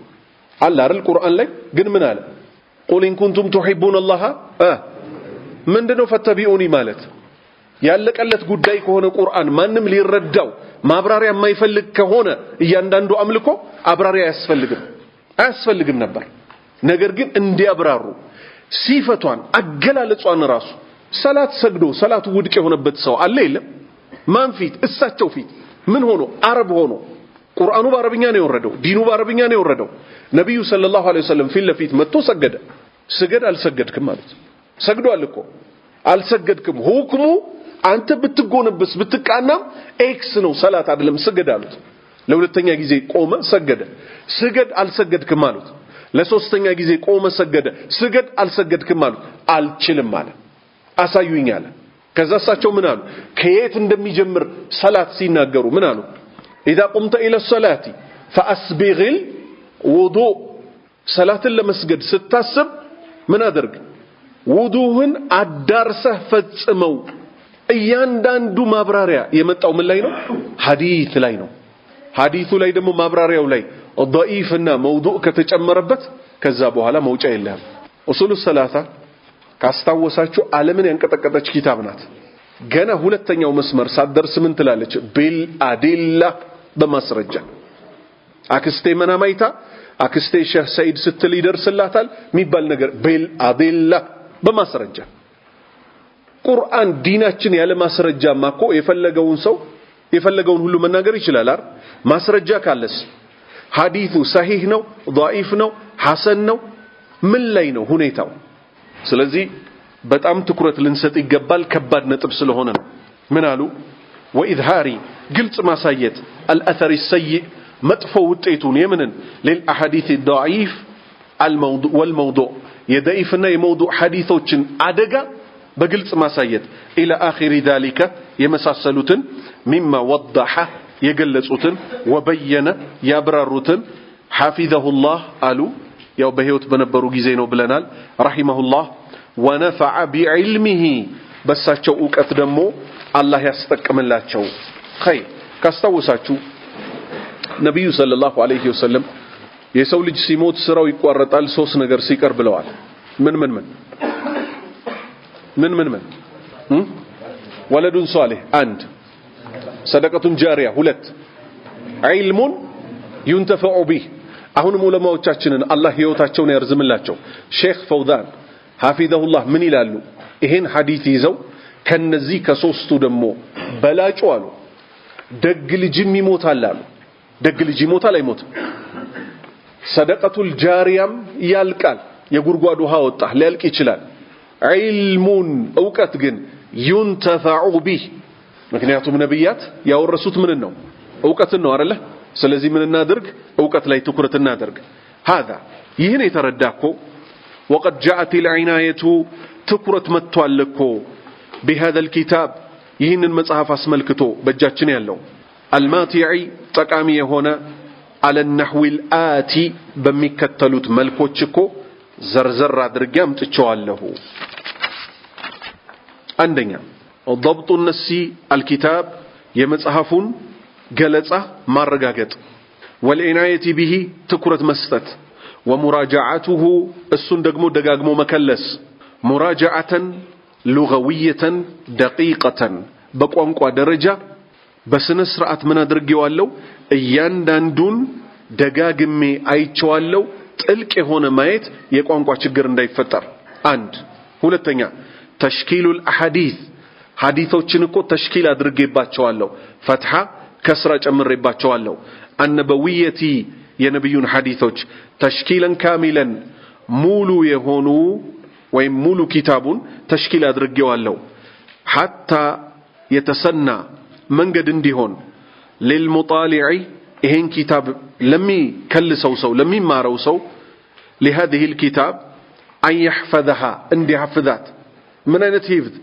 አለ አይደል? ቁርአን ላይ ግን ምን አለ? ቁል ኢን ኩንቱም ቱሂቡነ አላህ ምንድነው ፈተቢኡኒ ማለት? ያለቀለት ጉዳይ ከሆነ ቁርአን ማንም ሊረዳው ማብራሪያ የማይፈልግ ከሆነ እያንዳንዱ አምልኮ አብራሪያ አያስፈልግም ነበር። ነገር ግን እንዲያብራሩ ሲፈቷን አገላለጿን ራሱ ሰላት ሰግዶ ሰላቱ ውድቅ የሆነበት ሰው አለ የለም? ማን ፊት? እሳቸው ፊት። ምን ሆኖ? አረብ ሆኖ። ቁርአኑ በአረብኛ ነው የወረደው፣ ዲኑ በአረብኛ ነው የወረደው። ነቢዩ ሰለላሁ ዐለይሂ ወሰለም ፊት ለፊት መጥቶ ሰገደ። ስገድ አልሰገድክም ማለት ሰግዷል እኮ አልሰገድክም። ሁክሙ አንተ ብትጎነበስ ብትቃናም X ነው፣ ሰላት አይደለም፣ ስገድ አሉት። ለሁለተኛ ጊዜ ቆመ፣ ሰገደ። ስገድ አልሰገድክም አሉት። ለሶስተኛ ጊዜ ቆመ፣ ሰገደ። ስገድ አልሰገድክም አሉት። አልችልም አለ። አሳዩኝ አለ። ከዛ እሳቸው ምን አሉ? ከየት እንደሚጀምር ሰላት ሲናገሩ ምን አሉ? ኢዛ ቁምተ ኢለ ሰላቲ ፈአስቢግል ውዱእ፣ ሰላትን ለመስገድ ስታስብ ምን አድርግ? ውዱህን አዳርሰህ ፈጽመው። እያንዳንዱ ማብራሪያ የመጣው ምን ላይ ነው? ሐዲት ላይ ነው። ሐዲቱ ላይ ደግሞ ማብራሪያው ላይ ضعيፍና መውዱዕ ከተጨመረበት ከዛ በኋላ መውጫ የለህም። ኡሱሉ ሰላሳ ካስታወሳችሁ ዓለምን ያንቀጠቀጠች ኪታብ ናት። ገና ሁለተኛው መስመር ሳትደርስ ምን ትላለች? ቢልአዲላ፣ በማስረጃ። አክስቴ መናማይታ አክስቴ ሼህ ሰዒድ ስትል ይደርስላታል የሚባል ነገር ቢልአዲላ፣ በማስረጃ። ቁርአን ዲናችን ያለ ማስረጃማ እኮ የፈለገውን ሰው የፈለገውን ሁሉ መናገር ይችላል አይደል? ማስረጃ ካለስ ሐዲሱ ሰሂህ ነው፣ ضعيف ነው፣ ሐሰን ነው፣ ምን ላይ ነው ሁኔታው? ስለዚህ በጣም ትኩረት ልንሰጥ ይገባል። ከባድ ነጥብ ስለሆነ ነው። ምን አሉ? ወኢዝሃሪ፣ ግልጽ ማሳየት፣ አልአተር ሰይእ፣ መጥፎ ውጤቱን፣ የምንን? ሊልአሐዲስ ضعيف ወልመውዱዕ፣ የደኢፍና የመውዱዕ ሐዲሶችን አደጋ በግልጽ ማሳየት፣ ኢላ አኺሪ ዛሊከ፣ የመሳሰሉትን፣ ሚማ ወደሐ፣ የገለጹትን፣ ወበየነ፣ ያብራሩትን፣ ሐፊዘሁላህ አሉ። ያው በህይወት በነበሩ ጊዜ ነው ብለናል። ረሂመሁላህ ወነፈዐ ቢዕልሚሂ፣ በሳቸው እውቀት ደግሞ አላህ ያስጠቅምላቸው። ኸይር፣ ካስታወሳችሁ ነቢዩ ሰለላሁ ዐለይሂ ወሰለም የሰው ልጅ ሲሞት ስራው ይቋረጣል ሶስት ነገር ሲቀር ብለዋል። ምን ምን ምን ምን ምን ምን? ወለዱን ሷሊህ አንድ፣ ሰደቀቱን ጃሪያ ሁለት፣ ዒልሙን ዩንተፈዑ ቢህ። አሁንም ዑለማዎቻችንን አላህ ህይወታቸውን ያርዝምላቸው። ሼክ ፈውዛን ሐፊዘሁላህ ምን ይላሉ? ይሄን ሐዲስ ይዘው ከነዚህ ከሶስቱ ደግሞ በላጩ አሉ ደግ ልጅም ይሞታል አሉ። ደግ ልጅ ይሞታል አይሞትም? ሰደቀቱል ጃሪያም ያልቃል። የጉድጓድ ውሃ ወጣ ሊያልቅ ይችላል። ዒልሙን፣ እውቀት ግን ዩንተፈዑ ቢህ። ምክንያቱም ነብያት ያወረሱት ምንን ነው? እውቀትን ነው አይደለ? ስለዚህ ምን እናድርግ? እውቀት ላይ ትኩረት እናድርግ። هذا ይህን የተረዳ እኮ وقد جاءت العناية ትኩረት መጥቷል እኮ بهذا الكتاب ይህንን መጽሐፍ አስመልክቶ በእጃችን ያለው الماتع ጠቃሚ የሆነ على النحو الآتي በሚከተሉት መልኮች እኮ ዘርዘር አድርጌ አምጥቼዋለሁ። አንደኛ ضبط النص الكتاب የመጽሐፉን ገለጻ ማረጋገጥ፣ والعناية به ትኩረት መስጠት፣ ومراجعته እሱን ደግሞ ደጋግሞ መከለስ፣ مراجعة لغوية دقيقة በቋንቋ ደረጃ በስነ ስርዓት ምን አድርጌዋለሁ? እያንዳንዱን ደጋግሜ አይቼዋለሁ። ጥልቅ የሆነ ማየት የቋንቋ ችግር እንዳይፈጠር። አንድ ሁለተኛ تشكيل الأحاديث ሐዲቶችን እኮ تشكيل አድርጌባቸዋለሁ። ፈትሐ ከስራ ጨምሬባቸዋለሁ። النبوية የነቢዩን ሐዲቶች تشكيلا كاملا ሙሉ የሆኑ ወይም ሙሉ ኪታቡን تشكيل አድርጌዋለሁ። حتى يتسنى መንገድ እንዲሆን للمطالع ይሄን ኪታብ ለሚከልሰው ሰው ለሚማረው ሰው لهذه الكتاب أن يحفظها እንዲሐፍዛት። ምን አይነት حفظ?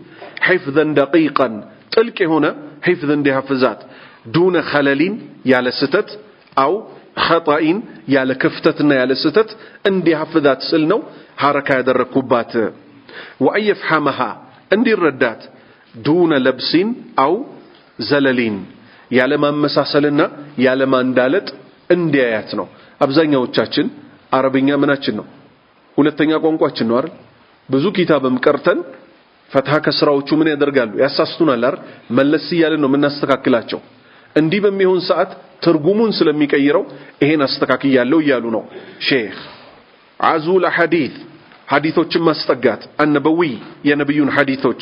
حفظا دقيقا ጥልቅ የሆነ حفظ እንዲሐፍዛት፣ دون خلل ያለ ስተት أو خطإ ያለ ክፍተትና ያለ ስተት እንዲሐፍዛት ስል ነው ሐረካ ያደረግኩባት። وأن يفهمها እንዲረዳት دون لبس أو زلل ያለ ማመሳሰልና ያለ ማንዳለጥ እንዲያያት ነው። አብዛኛዎቻችን አረብኛ ምናችን ነው? ሁለተኛ ቋንቋችን ነው አይደል? ብዙ ኪታብም ቀርተን ፈትሐ ከስራዎቹ ምን ያደርጋሉ? ያሳስቱናል አይደል? መለስ እያልን ነው የምናስተካክላቸው። እንዲህ በሚሆን ሰዓት ትርጉሙን ስለሚቀይረው ይሄን አስተካክያለሁ እያሉ ነው ሼክ። عزو الأحاديث ሐዲቶችን ማስጠጋት፣ النبوي የነብዩን ሐዲቶች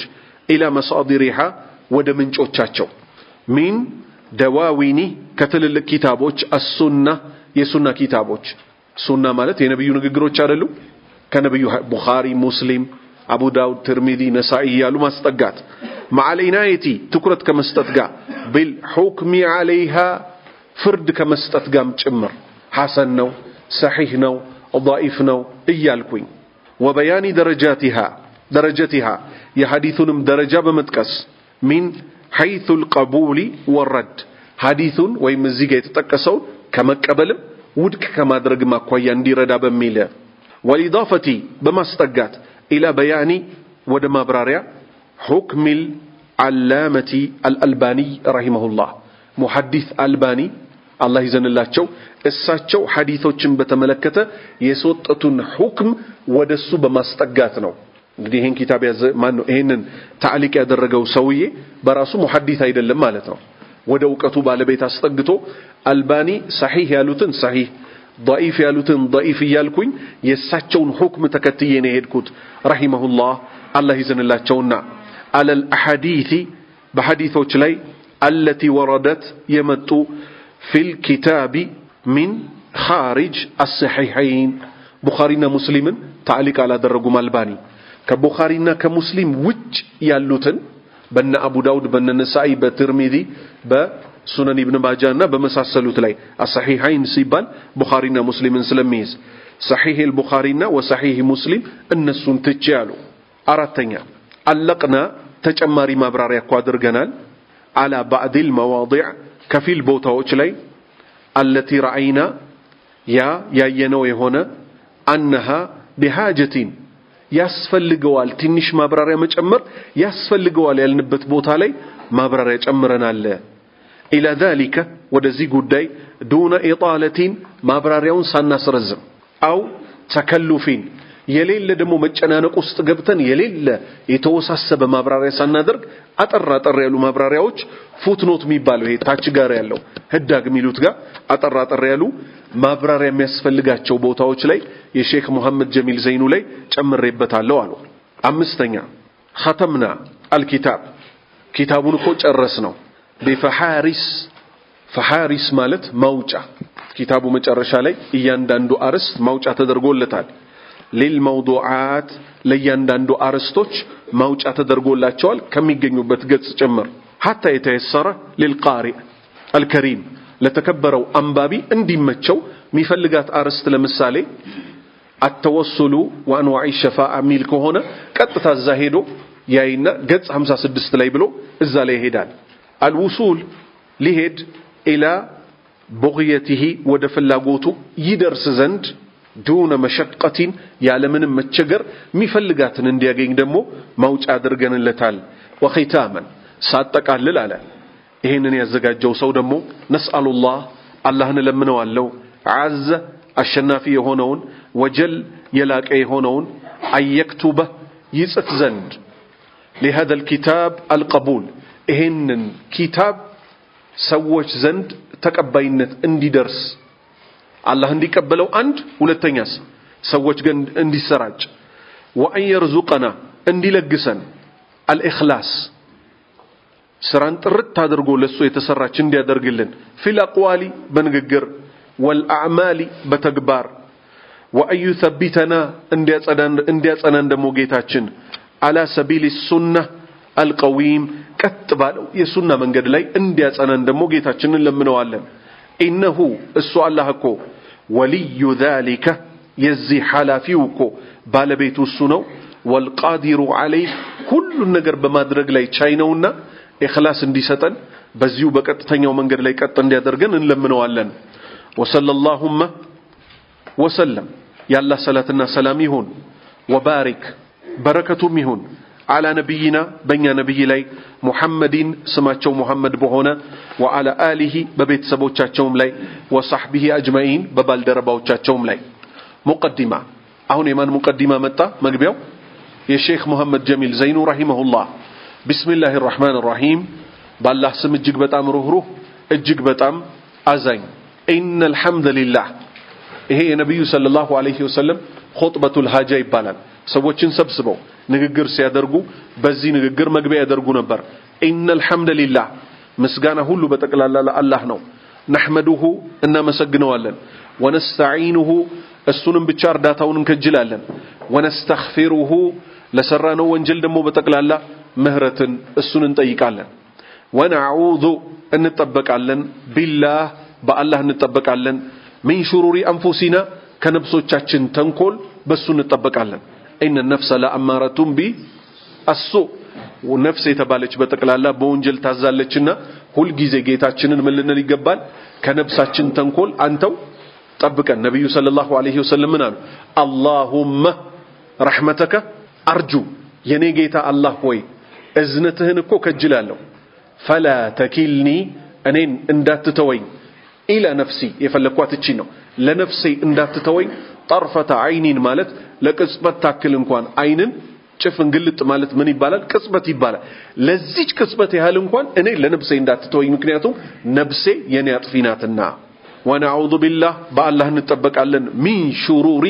إلى مصادرها ወደ ምንጮቻቸው፣ من دواوين ከትልልቅ ኪታቦች السنة የሱና ኪታቦች። ሱና ማለት የነብዩ ንግግሮች አይደሉ? ከነብዩ ቡኻሪ፣ ሙስሊም፣ አቡ ዳውድ፣ ትርሚዚ፣ ነሳኢ እያሉ ማስጠጋት፣ مع العناية ትኩረት ከመስጠት ጋር፣ بالحكم عليها ፍርድ ከመስጠት ጋርም ጭምር ሐሰን ነው፣ ሰሒህ ነው፣ ضዒፍ ነው እያልኩኝ፣ وبيان درجاتها درجتها የሐዲሱንም ደረጃ በመጥቀስ من حيث القبول والرد ሐዲሱን ወይም እዚህ ጋር የተጠቀሰውን ከመቀበልም ውድቅ ከማድረግም አኳያ እንዲረዳ በሚል፣ والإضافة በማስጠጋት إلى بيان ወደ ማብራሪያ حكم العلامة الألباني رحمه الله ሙሐዲስ አልባኒ አላህ ይዘንላቸው እሳቸው ሐዲሶችን በተመለከተ የሰጡትን ሁክም ወደሱ በማስጠጋት ነው። እንግዲህ ይሄን ኪታብ ያዘ ማን ነው? ይሄንን تعليق ያደረገው ሰውዬ በራሱ ሙሐዲስ አይደለም ማለት ነው። ወደ እውቀቱ ባለቤት አስጠግቶ አልባኒ ሰሒህ ያሉትን ሰሒህ፣ ضዒፍ ያሉትን ضዒፍ እያልኩኝ የእሳቸውን ሁክም ተከትዬ ነው የሄድኩት። رحمه الله አላህ ይዘንላቸውና على الأحاديث በሐዲሶች ላይ التي وردت የመጡ في الكتاب من خارج الصحيحين ቡኻሪና ሙስሊምን تعليق አላደረጉም አልባኒ። ከቡኻሪና ከሙስሊም ውጭ ያሉትን በነ አቡ ዳውድ፣ በነ ነሳኢ፣ በትርሚዚ፣ በሱነን ኢብን ማጃና በመሳሰሉት ላይ الصحيحين ሲባል ቡኻሪና ሙስሊምን ስለሚይዝ ሰሒህ አልቡኻሪና وصحيح مسلم እነሱን ትቼ አሉ። አራተኛ علقنا ተጨማሪ ማብራሪያ እኮ አድርገናል على بعض المواضع ከፊል ቦታዎች ላይ التي رأينا ያ ያየነው የሆነ أنها بحاجة ያስፈልገዋል ትንሽ ማብራሪያ መጨመር ያስፈልገዋል ያልንበት ቦታ ላይ ማብራሪያ ጨምረናል። إلى ذلك ወደዚህ ጉዳይ دون إطالة ማብራሪያውን ሳናስረዝም أو تكلف የሌለ ደግሞ መጨናነቅ ውስጥ ገብተን የሌለ የተወሳሰበ ማብራሪያ ሳናደርግ አጠር አጠር ያሉ ማብራሪያዎች footnote የሚባለው ይሄ ታች ጋር ያለው ህዳግ የሚሉት ጋር አጠር አጠር ያሉ ማብራሪያ የሚያስፈልጋቸው ቦታዎች ላይ የሼክ መሐመድ ጀሚል ዘይኑ ላይ ጨምሬበታለሁ አሉ። አምስተኛ ختمنا الكتاب ኪታቡን እኮ ጨረስነው بفهارس فهارس ማለት ማውጫ ኪታቡ መጨረሻ ላይ እያንዳንዱ አርዕስት ማውጫ ተደርጎለታል። للموضوعات ለእያንዳንዱ አርዕስቶች ማውጫ ተደርጎላቸዋል ከሚገኙበት ገጽ ጭምር حتى يتيسر للقارئ الكريم ለተከበረው አንባቢ እንዲመቸው የሚፈልጋት አርዕስት ለምሳሌ التوسل وأنواع الشفاعة ሚል ከሆነ ቀጥታ እዛ ሄዶ ያይና ገጽ 56 ላይ ብሎ እዛ ላይ ይሄዳል። الوصول ሊሄድ إلى بغيته ወደ ፍላጎቱ ይደርስ ዘንድ دون مشقة ያለምንም መቸገር የሚፈልጋትን እንዲያገኝ ደግሞ ማውጫ አድርገንለታል። وختاما ሳጠቃልል አለ ይሄንን ያዘጋጀው ሰው ደግሞ نسأل الله አላህን እለምነዋለሁ عز አሸናፊ የሆነውን وجل የላቀ የሆነውን أن يكتب ይጽፍ ዘንድ لهذا الكتاب القبول ይሄንን ኪታብ ሰዎች ዘንድ ተቀባይነት እንዲደርስ አላህ እንዲቀበለው አንድ፣ ሁለተኛስ ሰዎች ዘንድ እንዲሰራጭ وأن يرزقنا እንዲለግሰን الإخلاص ስራን ጥርት አድርጎ ለሱ የተሰራች እንዲያደርግልን في الأقوال በንግግር والأعمال በተግባር وأن يثبتنا እንዲያጸናን ደግሞ ጌታችን على سبيل السنة القويم ቀጥ ባለው የሱና መንገድ ላይ እንዲያጸናን ደግሞ ጌታችንን እንለምነዋለን። إنه እሱ አላህ እኮ ولي ذلك የዚህ ኃላፊው እኮ ባለቤቱ እሱ ነው። والقادر عليه ሁሉን ነገር በማድረግ ላይ ቻይ ነውና ኢኽላስ እንዲሰጠን በዚሁ በቀጥተኛው መንገድ ላይ ቀጥ እንዲያደርገን እንለምነዋለን። وصلى اللهم وسلم የአላህ ሰላትና ሰላም ይሁን وبارك በረከቱም ይሁን على نبينا በእኛ ነቢይ ላይ محمد ስማቸው ሙሐመድ በሆነ وعلى آله በቤተሰቦቻቸውም ላይ وصحبه أجمعين በባልደረባዎቻቸውም ላይ። مقدمة አሁን የማን مقدمة መጣ? መግቢያው የሼክ ሙሐመድ ጀሚል ዘይኑ رحمه الله። بسم الله الرحمن الرحيم በአላህ ስም እጅግ በጣም ሩህሩህ እጅግ በጣም አዛኝ። إن الحمد لله ይሄ የነቢዩ صلى الله عليه وسلم خطبة الحاجة ይባላል። ሰዎችን ሰብስበው ንግግር ሲያደርጉ በዚህ ንግግር መግቢያ ያደርጉ ነበር። إن الحمد لله ምስጋና ሁሉ በጠቅላላ ለአላህ ነው። نحمده እናመሰግነዋለን። ونستعينه እሱንም ብቻ እርዳታውን እንከጅላለን። ونستغفره ለሰራነው ወንጀል ደግሞ በጠቅላላ ምህረትን እሱን እንጠይቃለን። ونعوذ እንጠበቃለን፣ بالله በአላህ እንጠበቃለን። من شرور أنفسنا ከነፍሶቻችን ተንኮል በሱ እንጠበቃለን። إن النفس لأمارة بالسوء ነፍስ የተባለች በጠቅላላ በወንጀል ታዛለችና ሁልጊዜ ጌታችንን ምን ልንል ይገባል? ከነፍሳችን ተንኮል አንተው ጠብቀን። ነቢዩ صلى الله عليه وسلم ምን አሉ? اللهم رحمتك أرجو የኔ ጌታ አላህ ሆይ እዝነትህን እኮ ከጅላለሁ። فلا تكلني እኔን እንዳትተወኝ إلى نفسي የፈለግኳት እቺን ነው። ለነፍሴ እንዳትተወኝ طرفة عين ማለት ለቅጽበት ታክል እንኳን አይንን ጭፍን ግልጥ ማለት ምን ይባላል? ቅጽበት ይባላል። ለዚች ቅጽበት ያህል እንኳን እኔ ለነፍሴ እንዳትተወኝ፣ ምክንያቱም ነፍሴ የኔ አጥፊ ናትና። ونعوذ بالله በአላህ እንጠበቃለን። من شرور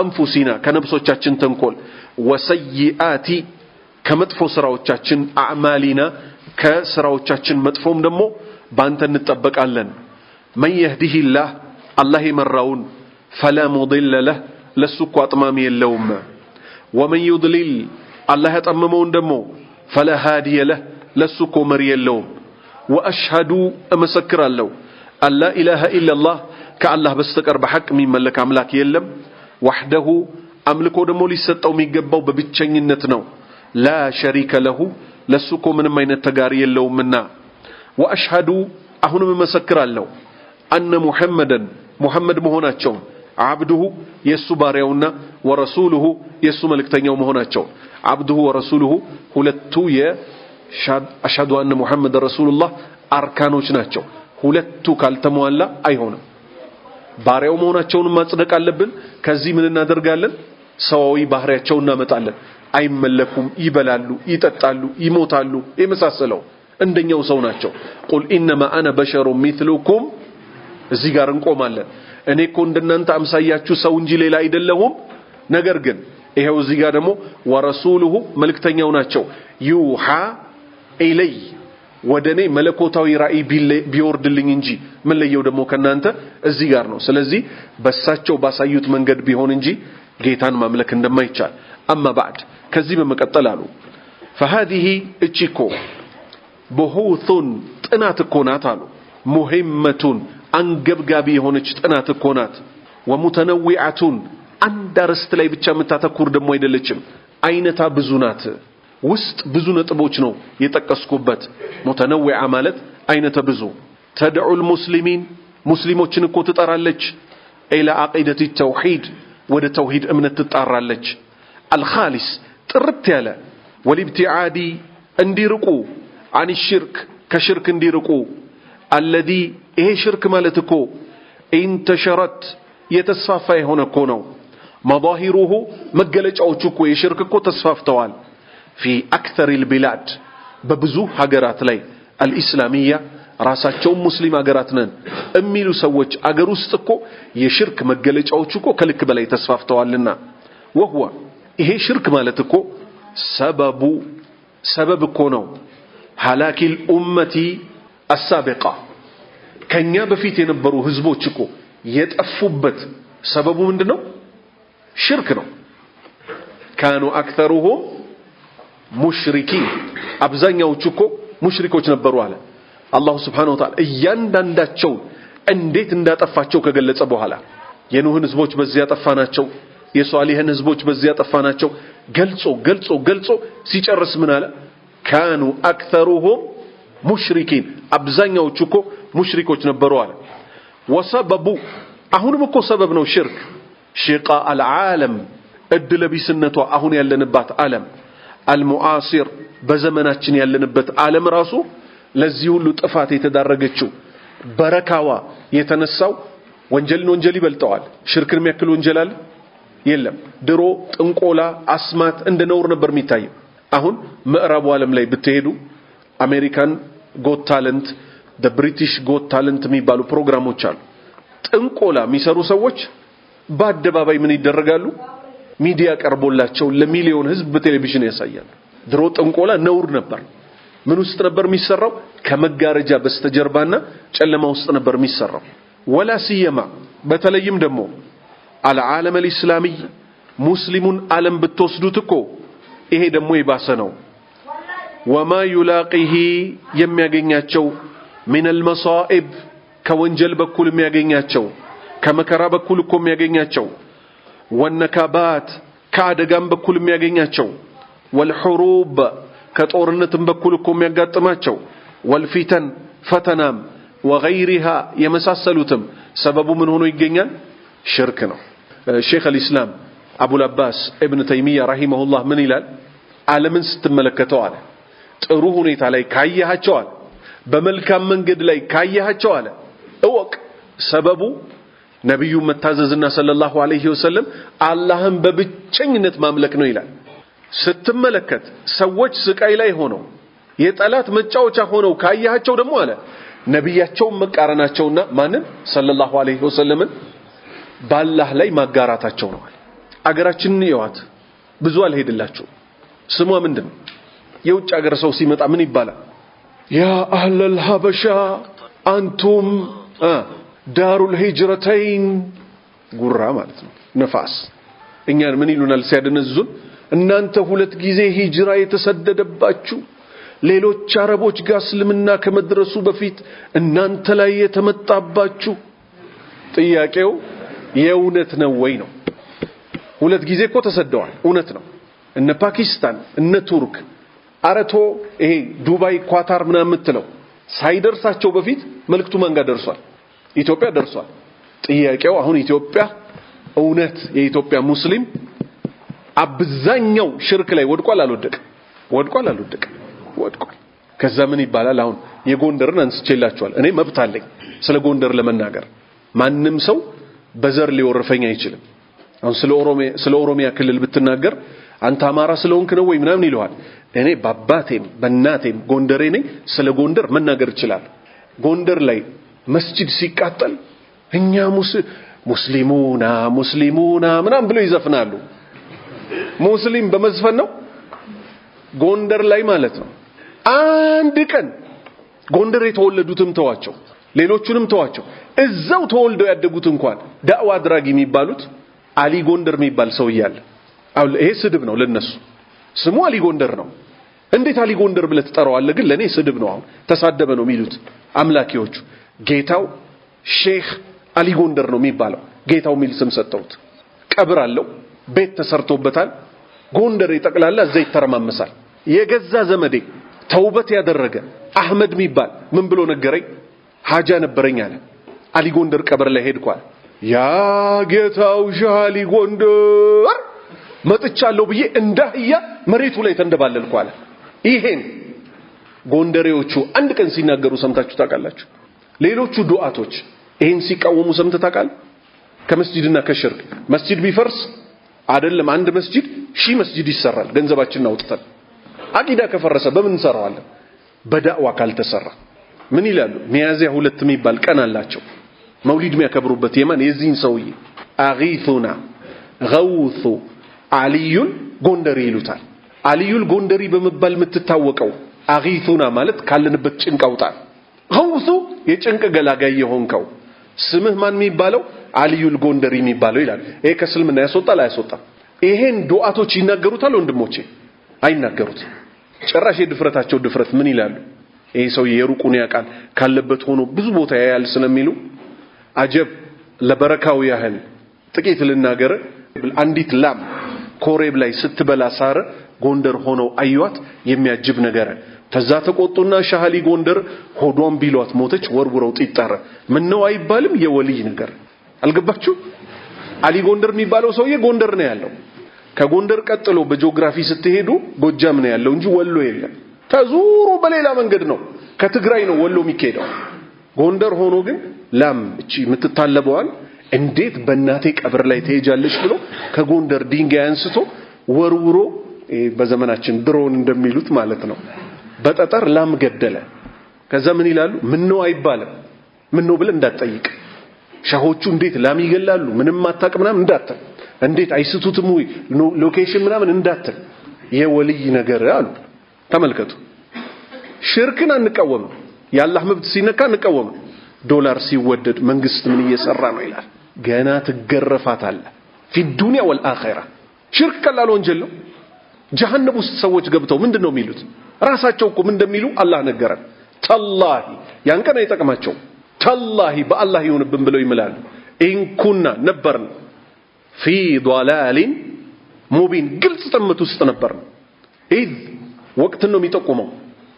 أنفسنا ከነፍሶቻችን ተንኮል፣ وسيئات ከመጥፎ ስራዎቻችን፣ أعمالنا ከስራዎቻችን መጥፎም ደግሞ በአንተ እንጠበቃለን። من يهده الله አላህ የመራውን فلا مضل له ለሱ እኮ አጥማሚ የለውም። ومن يضلل አላህ ያጠመመውን ደግሞ فلا هادي له ለሱ እኮ መሪ የለውም። وأشهد እመሰክራለሁ أن لا إله إلا الله ከአላህ በስተቀር በሐቅ የሚመለክ አምላክ የለም። وحده አምልኮ ደግሞ ሊሰጠው የሚገባው በብቸኝነት ነው። لا شريك له ለሱ እኮ ምንም አይነት ተጋሪ የለውምና። وأشهد አሁንም እመሰክራለሁ أن محمدا ሙሐመድ መሆናቸውን عبده የእሱ ባሪያውና ورسوله የእሱ መልእክተኛው መሆናቸው። عبده ورسوله ሁለቱ የ أشهد أن محمد رسول الله አርካኖች ናቸው። ሁለቱ ካልተሟላ አይሆንም። ባሪያው መሆናቸውን ማጽደቅ አለብን። ከዚህ ምን እናደርጋለን? ሰዋዊ ባህሪያቸውን እናመጣለን። አይመለኩም፣ ይበላሉ፣ ይጠጣሉ፣ ይሞታሉ፣ የመሳሰለው እንደኛው ሰው ናቸው። قل إنما أنا بشر مثلكم እዚህ ጋር እንቆማለን። እኔ እኮ እንደናንተ አምሳያችሁ ሰው እንጂ ሌላ አይደለሁም። ነገር ግን ይሄው እዚህ ጋር ደግሞ ورسوله መልእክተኛው ናቸው። يوحى إلي ወደ እኔ መለኮታዊ ራእይ ቢወርድልኝ እንጂ ምን ለየው ደግሞ ከናንተ እዚህ ጋር ነው። ስለዚህ በሳቸው ባሳዩት መንገድ ቢሆን እንጂ ጌታን ማምለክ እንደማይቻል። أما بعد ከዚህ በመቀጠል አሉ فهذه እቺ እኮ بحوث ጥናት እኮ ናት አሉ مهمة አንገብጋቢ የሆነች ጥናት እኮ ናት። ومتنوعة አንድ አርዕስት ላይ ብቻ የምታተኩር ደግሞ አይደለችም። አይነታ ብዙ ናት። ውስጥ ብዙ ነጥቦች ነው የጠቀስኩበት። متنوعة ማለት አይነተ ብዙ። تدعو المسلمين ሙስሊሞችን እኮ ትጠራለች። إلى عقيدة التوحيد ወደ ተውሂድ እምነት ትጣራለች። الخالص ጥርት ያለ والابتعاد እንዲርቁ عن الشرك ከሽርክ እንዲርቁ الذي ይሄ ሽርክ ማለት እኮ انتشرت የተስፋፋ የሆነ እኮ ነው። مظاهره መገለጫዎቹ እኮ የሽርክ እኮ ተስፋፍተዋል። في أكثر البلاد በብዙ ሀገራት ላይ الإسلامية ራሳቸውን ሙስሊም ሀገራት ነን የሚሉ ሰዎች አገር ውስጥ እኮ የሽርክ መገለጫዎቹ እኮ ከልክ በላይ ተስፋፍተዋልና وهو ይሄ ሽርክ ማለት እኮ ሰበቡ ሰበብ እኮ ነው። هلاك الأمة السابقة ከኛ በፊት የነበሩ ህዝቦች እኮ የጠፉበት ሰበቡ ምንድነው? ሽርክ ነው። كانوا أكثرهم مشركين አብዛኛዎቹ እኮ ሙሽሪኮች ነበሩ አለ አላሁ سبحانه وتعالى። እያንዳንዳቸው እንዴት እንዳጠፋቸው ከገለጸ በኋላ የኑህን ህዝቦች በዚያ ጠፋናቸው፣ የሷሊህን ህዝቦች በዚያ ጠፋናቸው ገልጾ ገልጾ ገልጾ ሲጨርስ ምን አለ? كانوا أكثرهم مشركين አብዛኛዎቹ እኮ ሙሽሪኮች ነበሩ አለ። وسبب አሁንም እኮ ሰበብ ነው ሽርክ። شقاء العالم እድለቢስነቷ አሁን ያለንባት ዓለም المعاصر በዘመናችን ያለንበት ዓለም ራሱ ለዚህ ሁሉ ጥፋት የተዳረገችው በረካዋ የተነሳው ወንጀልን ወንጀል ይበልጠዋል። ሽርክን የሚያክል ወንጀል አለ? የለም። ድሮ ጥንቆላ፣ አስማት እንደ ነውር ነበር የሚታየው። አሁን ምዕራቡ ዓለም ላይ ብትሄዱ American Got Talent፣ the British Got Talent የሚባሉ ፕሮግራሞች አሉ። ጥንቆላ የሚሰሩ ሰዎች በአደባባይ ምን ይደረጋሉ? ሚዲያ ቀርቦላቸው ለሚሊዮን ህዝብ በቴሌቪዥን ያሳያሉ። ድሮ ጥንቆላ ነውር ነበር። ምን ውስጥ ነበር የሚሰራው? ከመጋረጃ በስተጀርባና ጨለማ ውስጥ ነበር የሚሰራው። ولا سيما በተለይም ደግሞ العالم الإسلامي ሙስሊሙን ዓለም ብትወስዱት እኮ ይሄ ደግሞ የባሰ ነው። وما يلاقيه የሚያገኛቸው من المصائب ከወንጀል በኩል የሚያገኛቸው ከመከራ በኩል እኮ የሚያገኛቸው والنكبات ከአደጋም በኩል የሚያገኛቸው والحروب ከጦርነትም በኩል እኮ የሚያጋጥማቸው والفتن ፈተናም وغيرها የመሳሰሉትም ሰበቡ ምን ሆኖ ይገኛል? ሽርክ ነው። ሼክ አልኢስላም አቡል አባስ ኢብን ተይሚያ رحمه الله ምን ይላል? ዓለምን ስትመለከተው አለ ጥሩ ሁኔታ ላይ ካየሃቸው አለ በመልካም መንገድ ላይ ካየሃቸው አለ እወቅ ሰበቡ ነቢዩ መታዘዝና صلى الله عليه وسلم አላህን በብቸኝነት ማምለክ ነው ይላል። ስትመለከት ሰዎች ስቃይ ላይ ሆነው የጠላት መጫወቻ ሆነው ካየሃቸው ደግሞ አለ ነቢያቸውን መቃረናቸውና ማንን ሰለላሁ ዐለይሂ ወሰለምን ባላህ ላይ ማጋራታቸው ነው አለ። አገራችንን እዩዋት፣ ብዙ አልሄድላችሁ። ስሟ ምንድን ነው? የውጭ አገር ሰው ሲመጣ ምን ይባላል? ያ አህለል ሀበሻ አንቱም ዳሩል ሂጅረተይን ጉራ ማለት ነው፣ ነፋስ። እኛን ምን ይሉናል ሲያደነዝዙን? እናንተ ሁለት ጊዜ ሂጅራ የተሰደደባችሁ ሌሎች አረቦች ጋር እስልምና ከመድረሱ በፊት እናንተ ላይ የተመጣባችሁ። ጥያቄው የእውነት ነው ወይ ነው? ሁለት ጊዜ እኮ ተሰደዋል፣ እውነት ነው። እነ ፓኪስታን እነ ቱርክ አረቶ ይሄ ዱባይ ኳታር ምናምን የምትለው ሳይደርሳቸው በፊት መልእክቱ ማን ጋር ደርሷል? ኢትዮጵያ ደርሷል። ጥያቄው አሁን ኢትዮጵያ እውነት የኢትዮጵያ ሙስሊም አብዛኛው ሽርክ ላይ ወድቋል አልወደቀም? ወድቋል አልወደቀም? ወድቋል። ከዛ ምን ይባላል? አሁን የጎንደርን አንስቼላችኋል። እኔ መብት አለኝ ስለ ጎንደር ለመናገር። ማንም ሰው በዘር ሊወርፈኝ አይችልም። አሁን ስለ ኦሮሚያ ክልል ብትናገር አንተ አማራ ስለሆንክ ነው ወይ ምናምን ይለዋል። እኔ በአባቴም በእናቴም ጎንደሬ ነኝ። ስለ ጎንደር መናገር እችላለሁ። ጎንደር ላይ መስጂድ ሲቃጠል እኛ ሙስሊሙና ሙስሊሙና ምናምን ብለው ይዘፍናሉ። ሙስሊም በመዝፈን ነው ጎንደር ላይ ማለት ነው። አንድ ቀን ጎንደር የተወለዱትም ተዋቸው፣ ሌሎቹንም ተዋቸው፣ እዛው ተወልደው ያደጉት እንኳን ዳዕዋ አድራጊ የሚባሉት አሊ ጎንደር የሚባል ሰው እያለ አሁን ይሄ ስድብ ነው ለነሱ። ስሙ አሊ ጎንደር ነው። እንዴት አሊ ጎንደር ብለህ ትጠራዋለህ? ግን ለኔ ስድብ ነው። አሁን ተሳደበ ነው የሚሉት አምላኪዎቹ። ጌታው ሼህ አሊ ጎንደር ነው የሚባለው። ጌታው የሚል ስም ሰጠውት። ቀብር አለው፣ ቤት ተሰርቶበታል። ጎንደር ጠቅላላ እዛ ይተረማመሳል። የገዛ ዘመዴ ተውበት ያደረገ አህመድ የሚባል ምን ብሎ ነገረኝ? ሀጃ ነበረኝ አለ። አሊ ጎንደር ቀብር ላይ ሄድኳል። ያ ጌታው ሻህ አሊ ጎንደር መጥቻለሁ ብዬ እንደ አህያ መሬቱ ላይ ተንደባለልኩ አለ። ይሄን ጎንደሬዎቹ አንድ ቀን ሲናገሩ ሰምታችሁ ታውቃላችሁ? ሌሎቹ ዱዓቶች ይሄን ሲቃወሙ ሰምተህ ታውቃለህ? ከመስጂድና ከሽርክ መስጂድ ቢፈርስ አይደለም አንድ መስጂድ ሺህ መስጂድ ይሰራል፣ ገንዘባችንን አውጥተን። አቂዳ ከፈረሰ በምን እንሰራዋለን? በዳዕዋ ካልተሰራ ምን ይላሉ? ሚያዝያ 2 የሚባል ቀን አላቸው መውሊድ የሚያከብሩበት። የማን? የዚህን ሰውዬ أغيثونا غوث አልዩል ጎንደሪ ይሉታል። አልዩል ጎንደሪ በመባል የምትታወቀው أغيثونا ማለት ካለንበት ጭንቅ አውጣን፣ ገውሱ የጭንቅ ገላጋይ የሆንከው ስምህ ማን የሚባለው? አልዩል ጎንደሪ የሚባለው ይላል። ይሄ ከእስልምና ያስወጣል አያስወጣም? ይሄን ዱዓቶች ይናገሩታል? ወንድሞቼ አይናገሩት። ጭራሽ የድፍረታቸው ድፍረት ምን ይላሉ? ይሄ ሰውዬ የሩቁን ያውቃል ካለበት ሆኖ ብዙ ቦታ ያያል ስለሚሉ አጀብ። ለበረካው ያህል ጥቂት ልናገር። አንዲት ላም ኮሬብ ላይ ስትበላ ሳር ጎንደር ሆነው አዩዋት፣ የሚያጅብ ነገር። ተዛ ተቆጡና ሻህሊ ጎንደር ሆዷን ቢሏት ሞተች፣ ወርውረው ጢጠረ። ምነው አይባልም የወልይ ነገር። አልገባችሁ? አሊ ጎንደር የሚባለው ሰውዬ ጎንደር ነው ያለው። ከጎንደር ቀጥሎ በጂኦግራፊ ስትሄዱ ጎጃም ነው ያለው እንጂ ወሎ የለም። ተዙሮ በሌላ መንገድ ነው፣ ከትግራይ ነው ወሎ የሚካሄደው። ጎንደር ሆኖ ግን ላም እቺ የምትታለበዋል እንዴት በእናቴ ቀብር ላይ ትሄጃለሽ ብሎ ከጎንደር ድንጋይ አንስቶ ወርውሮ፣ በዘመናችን ድሮን እንደሚሉት ማለት ነው፣ በጠጠር ላም ገደለ። ከዛ ምን ይላሉ? ምነው አይባልም። ምነው ብለህ እንዳትጠይቅ። ሻሆቹ እንዴት ላም ይገላሉ? ምንም አታውቅ ምናምን እንዳትል። እንዴት አይስቱትም ወይ location ምናምን እንዳትል። የወልይ ነገር አሉ። ተመልከቱ። ሽርክን አንቃወምም። የአላህ መብት ሲነካ አንቃወምም። ዶላር ሲወደድ መንግስት ምን እየሰራ ነው ይላል። ገና ትገረፋታለህ። في الدنيا والآخرة። ሽርክ ቀላል ወንጀል ነው። ጀሃነም ውስጥ ሰዎች ገብተው ምንድነው የሚሉት? ራሳቸው እኮ ምን እንደሚሉ አላህ ነገረን። تالله ያን ቀን አይጠቅማቸው። تالله በአላህ ይሁንብን ብለው ይምላሉ። إن كنا ነበርን في ضلال مبين ግልጽ ጥመት ውስጥ ነበርን። إذ ወቅትን ነው የሚጠቁመው።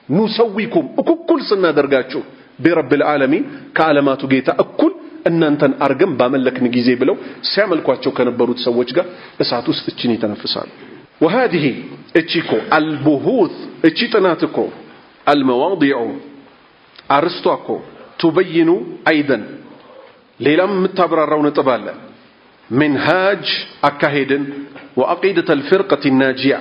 نسويكم እኩል ስናደርጋችሁ برب العالمين ከዓለማቱ ጌታ እኩል እናንተን አርገን ባመለክን ጊዜ ብለው ሲያመልኳቸው ከነበሩት ሰዎች ጋር እሳት ውስጥ እችን ይተነፍሳሉ። وهذه እቺ እኮ البحوث እቺ ጥናት እኮ المواضيع አርስቷ እኮ تبين أيضا ሌላም የምታብራራው ነጥብ አለ። منهاج አካሄድን وعقيدة الفرقة الناجية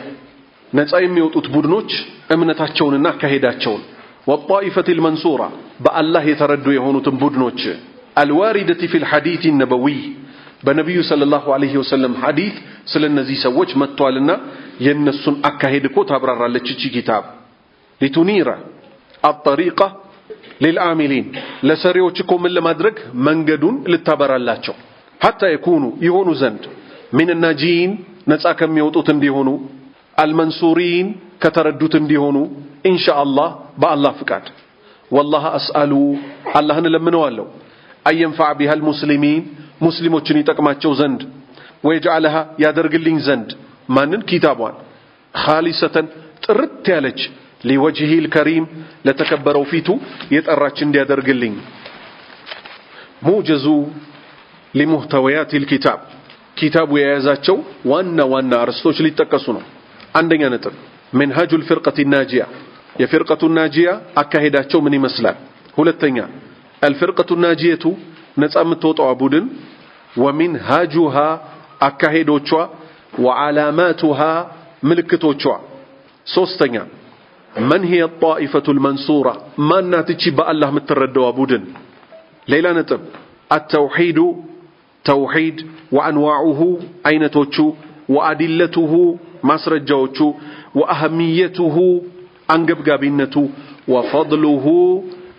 ነፃ የሚወጡት ቡድኖች እምነታቸውንና አካሄዳቸውን والطائفة المنصورة በአላህ የተረዱ የሆኑትን ቡድኖች الواردة في الحديث النبوي በነቢዩ صلى الله عليه وسلم ሐዲት ስለነዚህ ሰዎች መጥቷልና የነሱን አካሄድ እኮ ታብራራለች እቺ ኪታብ። لتنير الطريق للعاملين ለሰሪዎች እኮ ምን ለማድረግ መንገዱን ልታበራላቸው حتى يكونوا ይሆኑ ዘንድ من الناجين ነፃ ከሚወጡት እንዲሆኑ المنصورين ከተረዱት እንዲሆኑ إن شاء الله በአላህ ፍቃድ። والله أسأل አላህን እለምነዋለሁ أن ينفع بها المسلمين ሙስሊሞችን ይጠቅማቸው ዘንድ ويجعلها ያደርግልኝ ዘንድ ማንን ኪታቧን خالصة ጥርት ያለች لوجهه الكريم ለተከበረው ፊቱ የጠራች እንዲያደርግልኝ። موجز لمحتويات الكتاب ኪታቡ የያዛቸው ዋና ዋና አርስቶች ሊጠቀሱ ነው። አንደኛ ነጥብ منهج الفرقة الناجية የፊርቀቱ ናጂያ አካሄዳቸው ምን ይመስላል? ሁለተኛ الفرقة الناجية ነፃ የምትወጣዋ ቡድን ومنهاجها አካሄዶቿ وعلاماتها ምልክቶቿ። ሶስተኛ من هي الطائفة المنصورة ማናት እቺ በአላህ የምትረዳዋ ቡድን? ሌላ ነጥብ التوحيد ተውሂድ وأنواعه አይነቶቹ وأدلته ማስረጃዎቹ وأهميته አንገብጋቢነቱ وفضله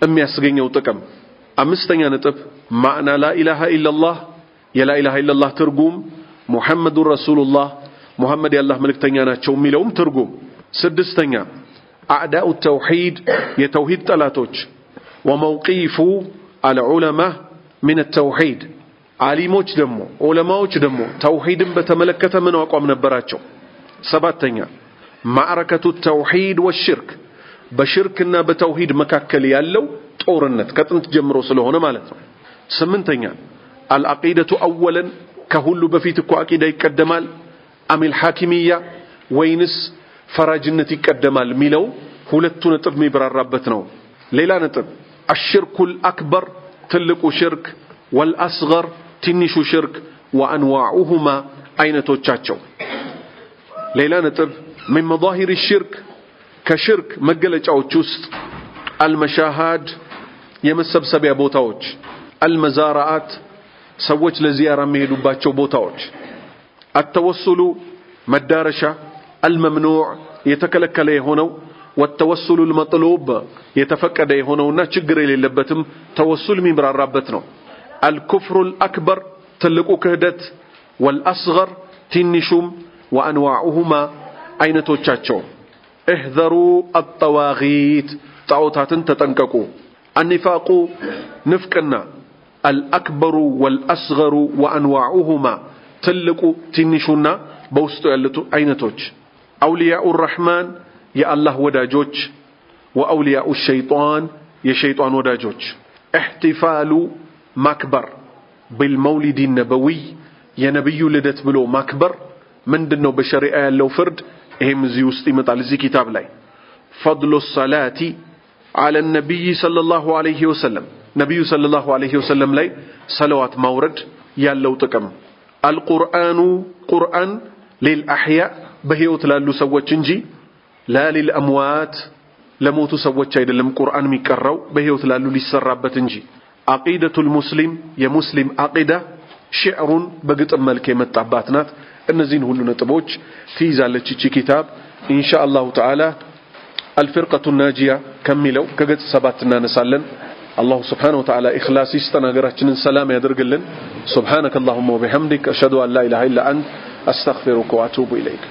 የሚያስገኘው ጥቅም። አምስተኛ ነጥብ معنى لا إله إلا الله የ لا إله إلا الله ትርጉም محمد رسول الله ሙሐመድ የአላህ መልእክተኛ ናቸው የሚለውም ትርጉም። ስድስተኛ أعداء التوحيد የተውሂድ ጠላቶች وموقف العلماء من التوحيد ዓሊሞች ደግሞ ዑለማዎች ደግሞ ተውሂድን በተመለከተ ምን አቋም ነበራቸው? ሰባተኛ معركة التوحيد والشرك በሽርክና በተውሂድ መካከል ያለው ጦርነት ከጥንት ጀምሮ ስለሆነ ማለት ነው። ስምንተኛ العقيدة أولا ከሁሉ በፊት እኮ አቂዳ ይቀደማል፣ أم الحاكمية ወይንስ ፈራጅነት ይቀደማል የሚለው ሁለቱ ነጥብ የሚብራራበት ነው። ሌላ ነጥብ الشرك الأكبر ትልቁ ሽርክ፣ والأصغر ትንሹ ሽርክ፣ وأنواعهما አይነቶቻቸው። ሌላ ነጥብ من مظاهر الشرك ከሽርክ መገለጫዎች ውስጥ المشاهد የመሰብሰቢያ ቦታዎች፣ المزارات ሰዎች ለዚያራ የሚሄዱባቸው ቦታዎች፣ التوسل መዳረሻ፣ الممنوع የተከለከለ የሆነው፣ والتوسل المطلوب የተፈቀደ የሆነውና ችግር የሌለበትም ተወሱል የሚብራራበት ነው። الكفر الأكبر ትልቁ ክህደት፣ والأصغر ትንሹም፣ وأنواعهما አይነቶቻቸው። احذروا الطواغيت ጣዖታትን ተጠንቀቁ። النفاق ንፍቅና፣ الأكبر والأصغر وأنواعهما ትልቁ ትንሹና በውስጡ ያሉት አይነቶች። أولياء الرحمن የአላህ ወዳጆች፣ وأولياء الشيطان የሸይጣን ወዳጆች። احتفال ማክበር بالمولد النبوي የነቢዩ ልደት ብሎ ማክበር ምንድን ነው በሸሪዓ ያለው ፍርድ? ይሄም እዚህ ውስጥ ይመጣል እዚህ ኪታብ ላይ። فضل الصلاة على النبي صلى الله عليه وسلم ነቢዩ صلى الله عليه وسلم ላይ ሰለዋት ማውረድ ያለው ጥቅም። القرآن ቁርአን للأحياء በሕይወት ላሉ ሰዎች እንጂ لا للأموات ለሞቱ ሰዎች አይደለም ቁርአን የሚቀራው በሕይወት ላሉ ሊሰራበት እንጂ። عقيدة المسلم የሙስሊም አቂዳ ሽዕሩን በግጥም መልክ የመጣባት ናት። እነዚህን ሁሉ ነጥቦች ትይዛለች ይቺ ኪታብ። إن شاء الله تعالى الفرقة الناجية ከሚለው ከገጽ 7 እናነሳለን። الله سبحانه وتعالى ኢኽላስ ይስጠን፣ ሀገራችንን ሰላም ያደርግልን። سبحانك اللهم وبحمدك أشهد أن لا إله إلا أنت أستغفرك وأتوب إليك።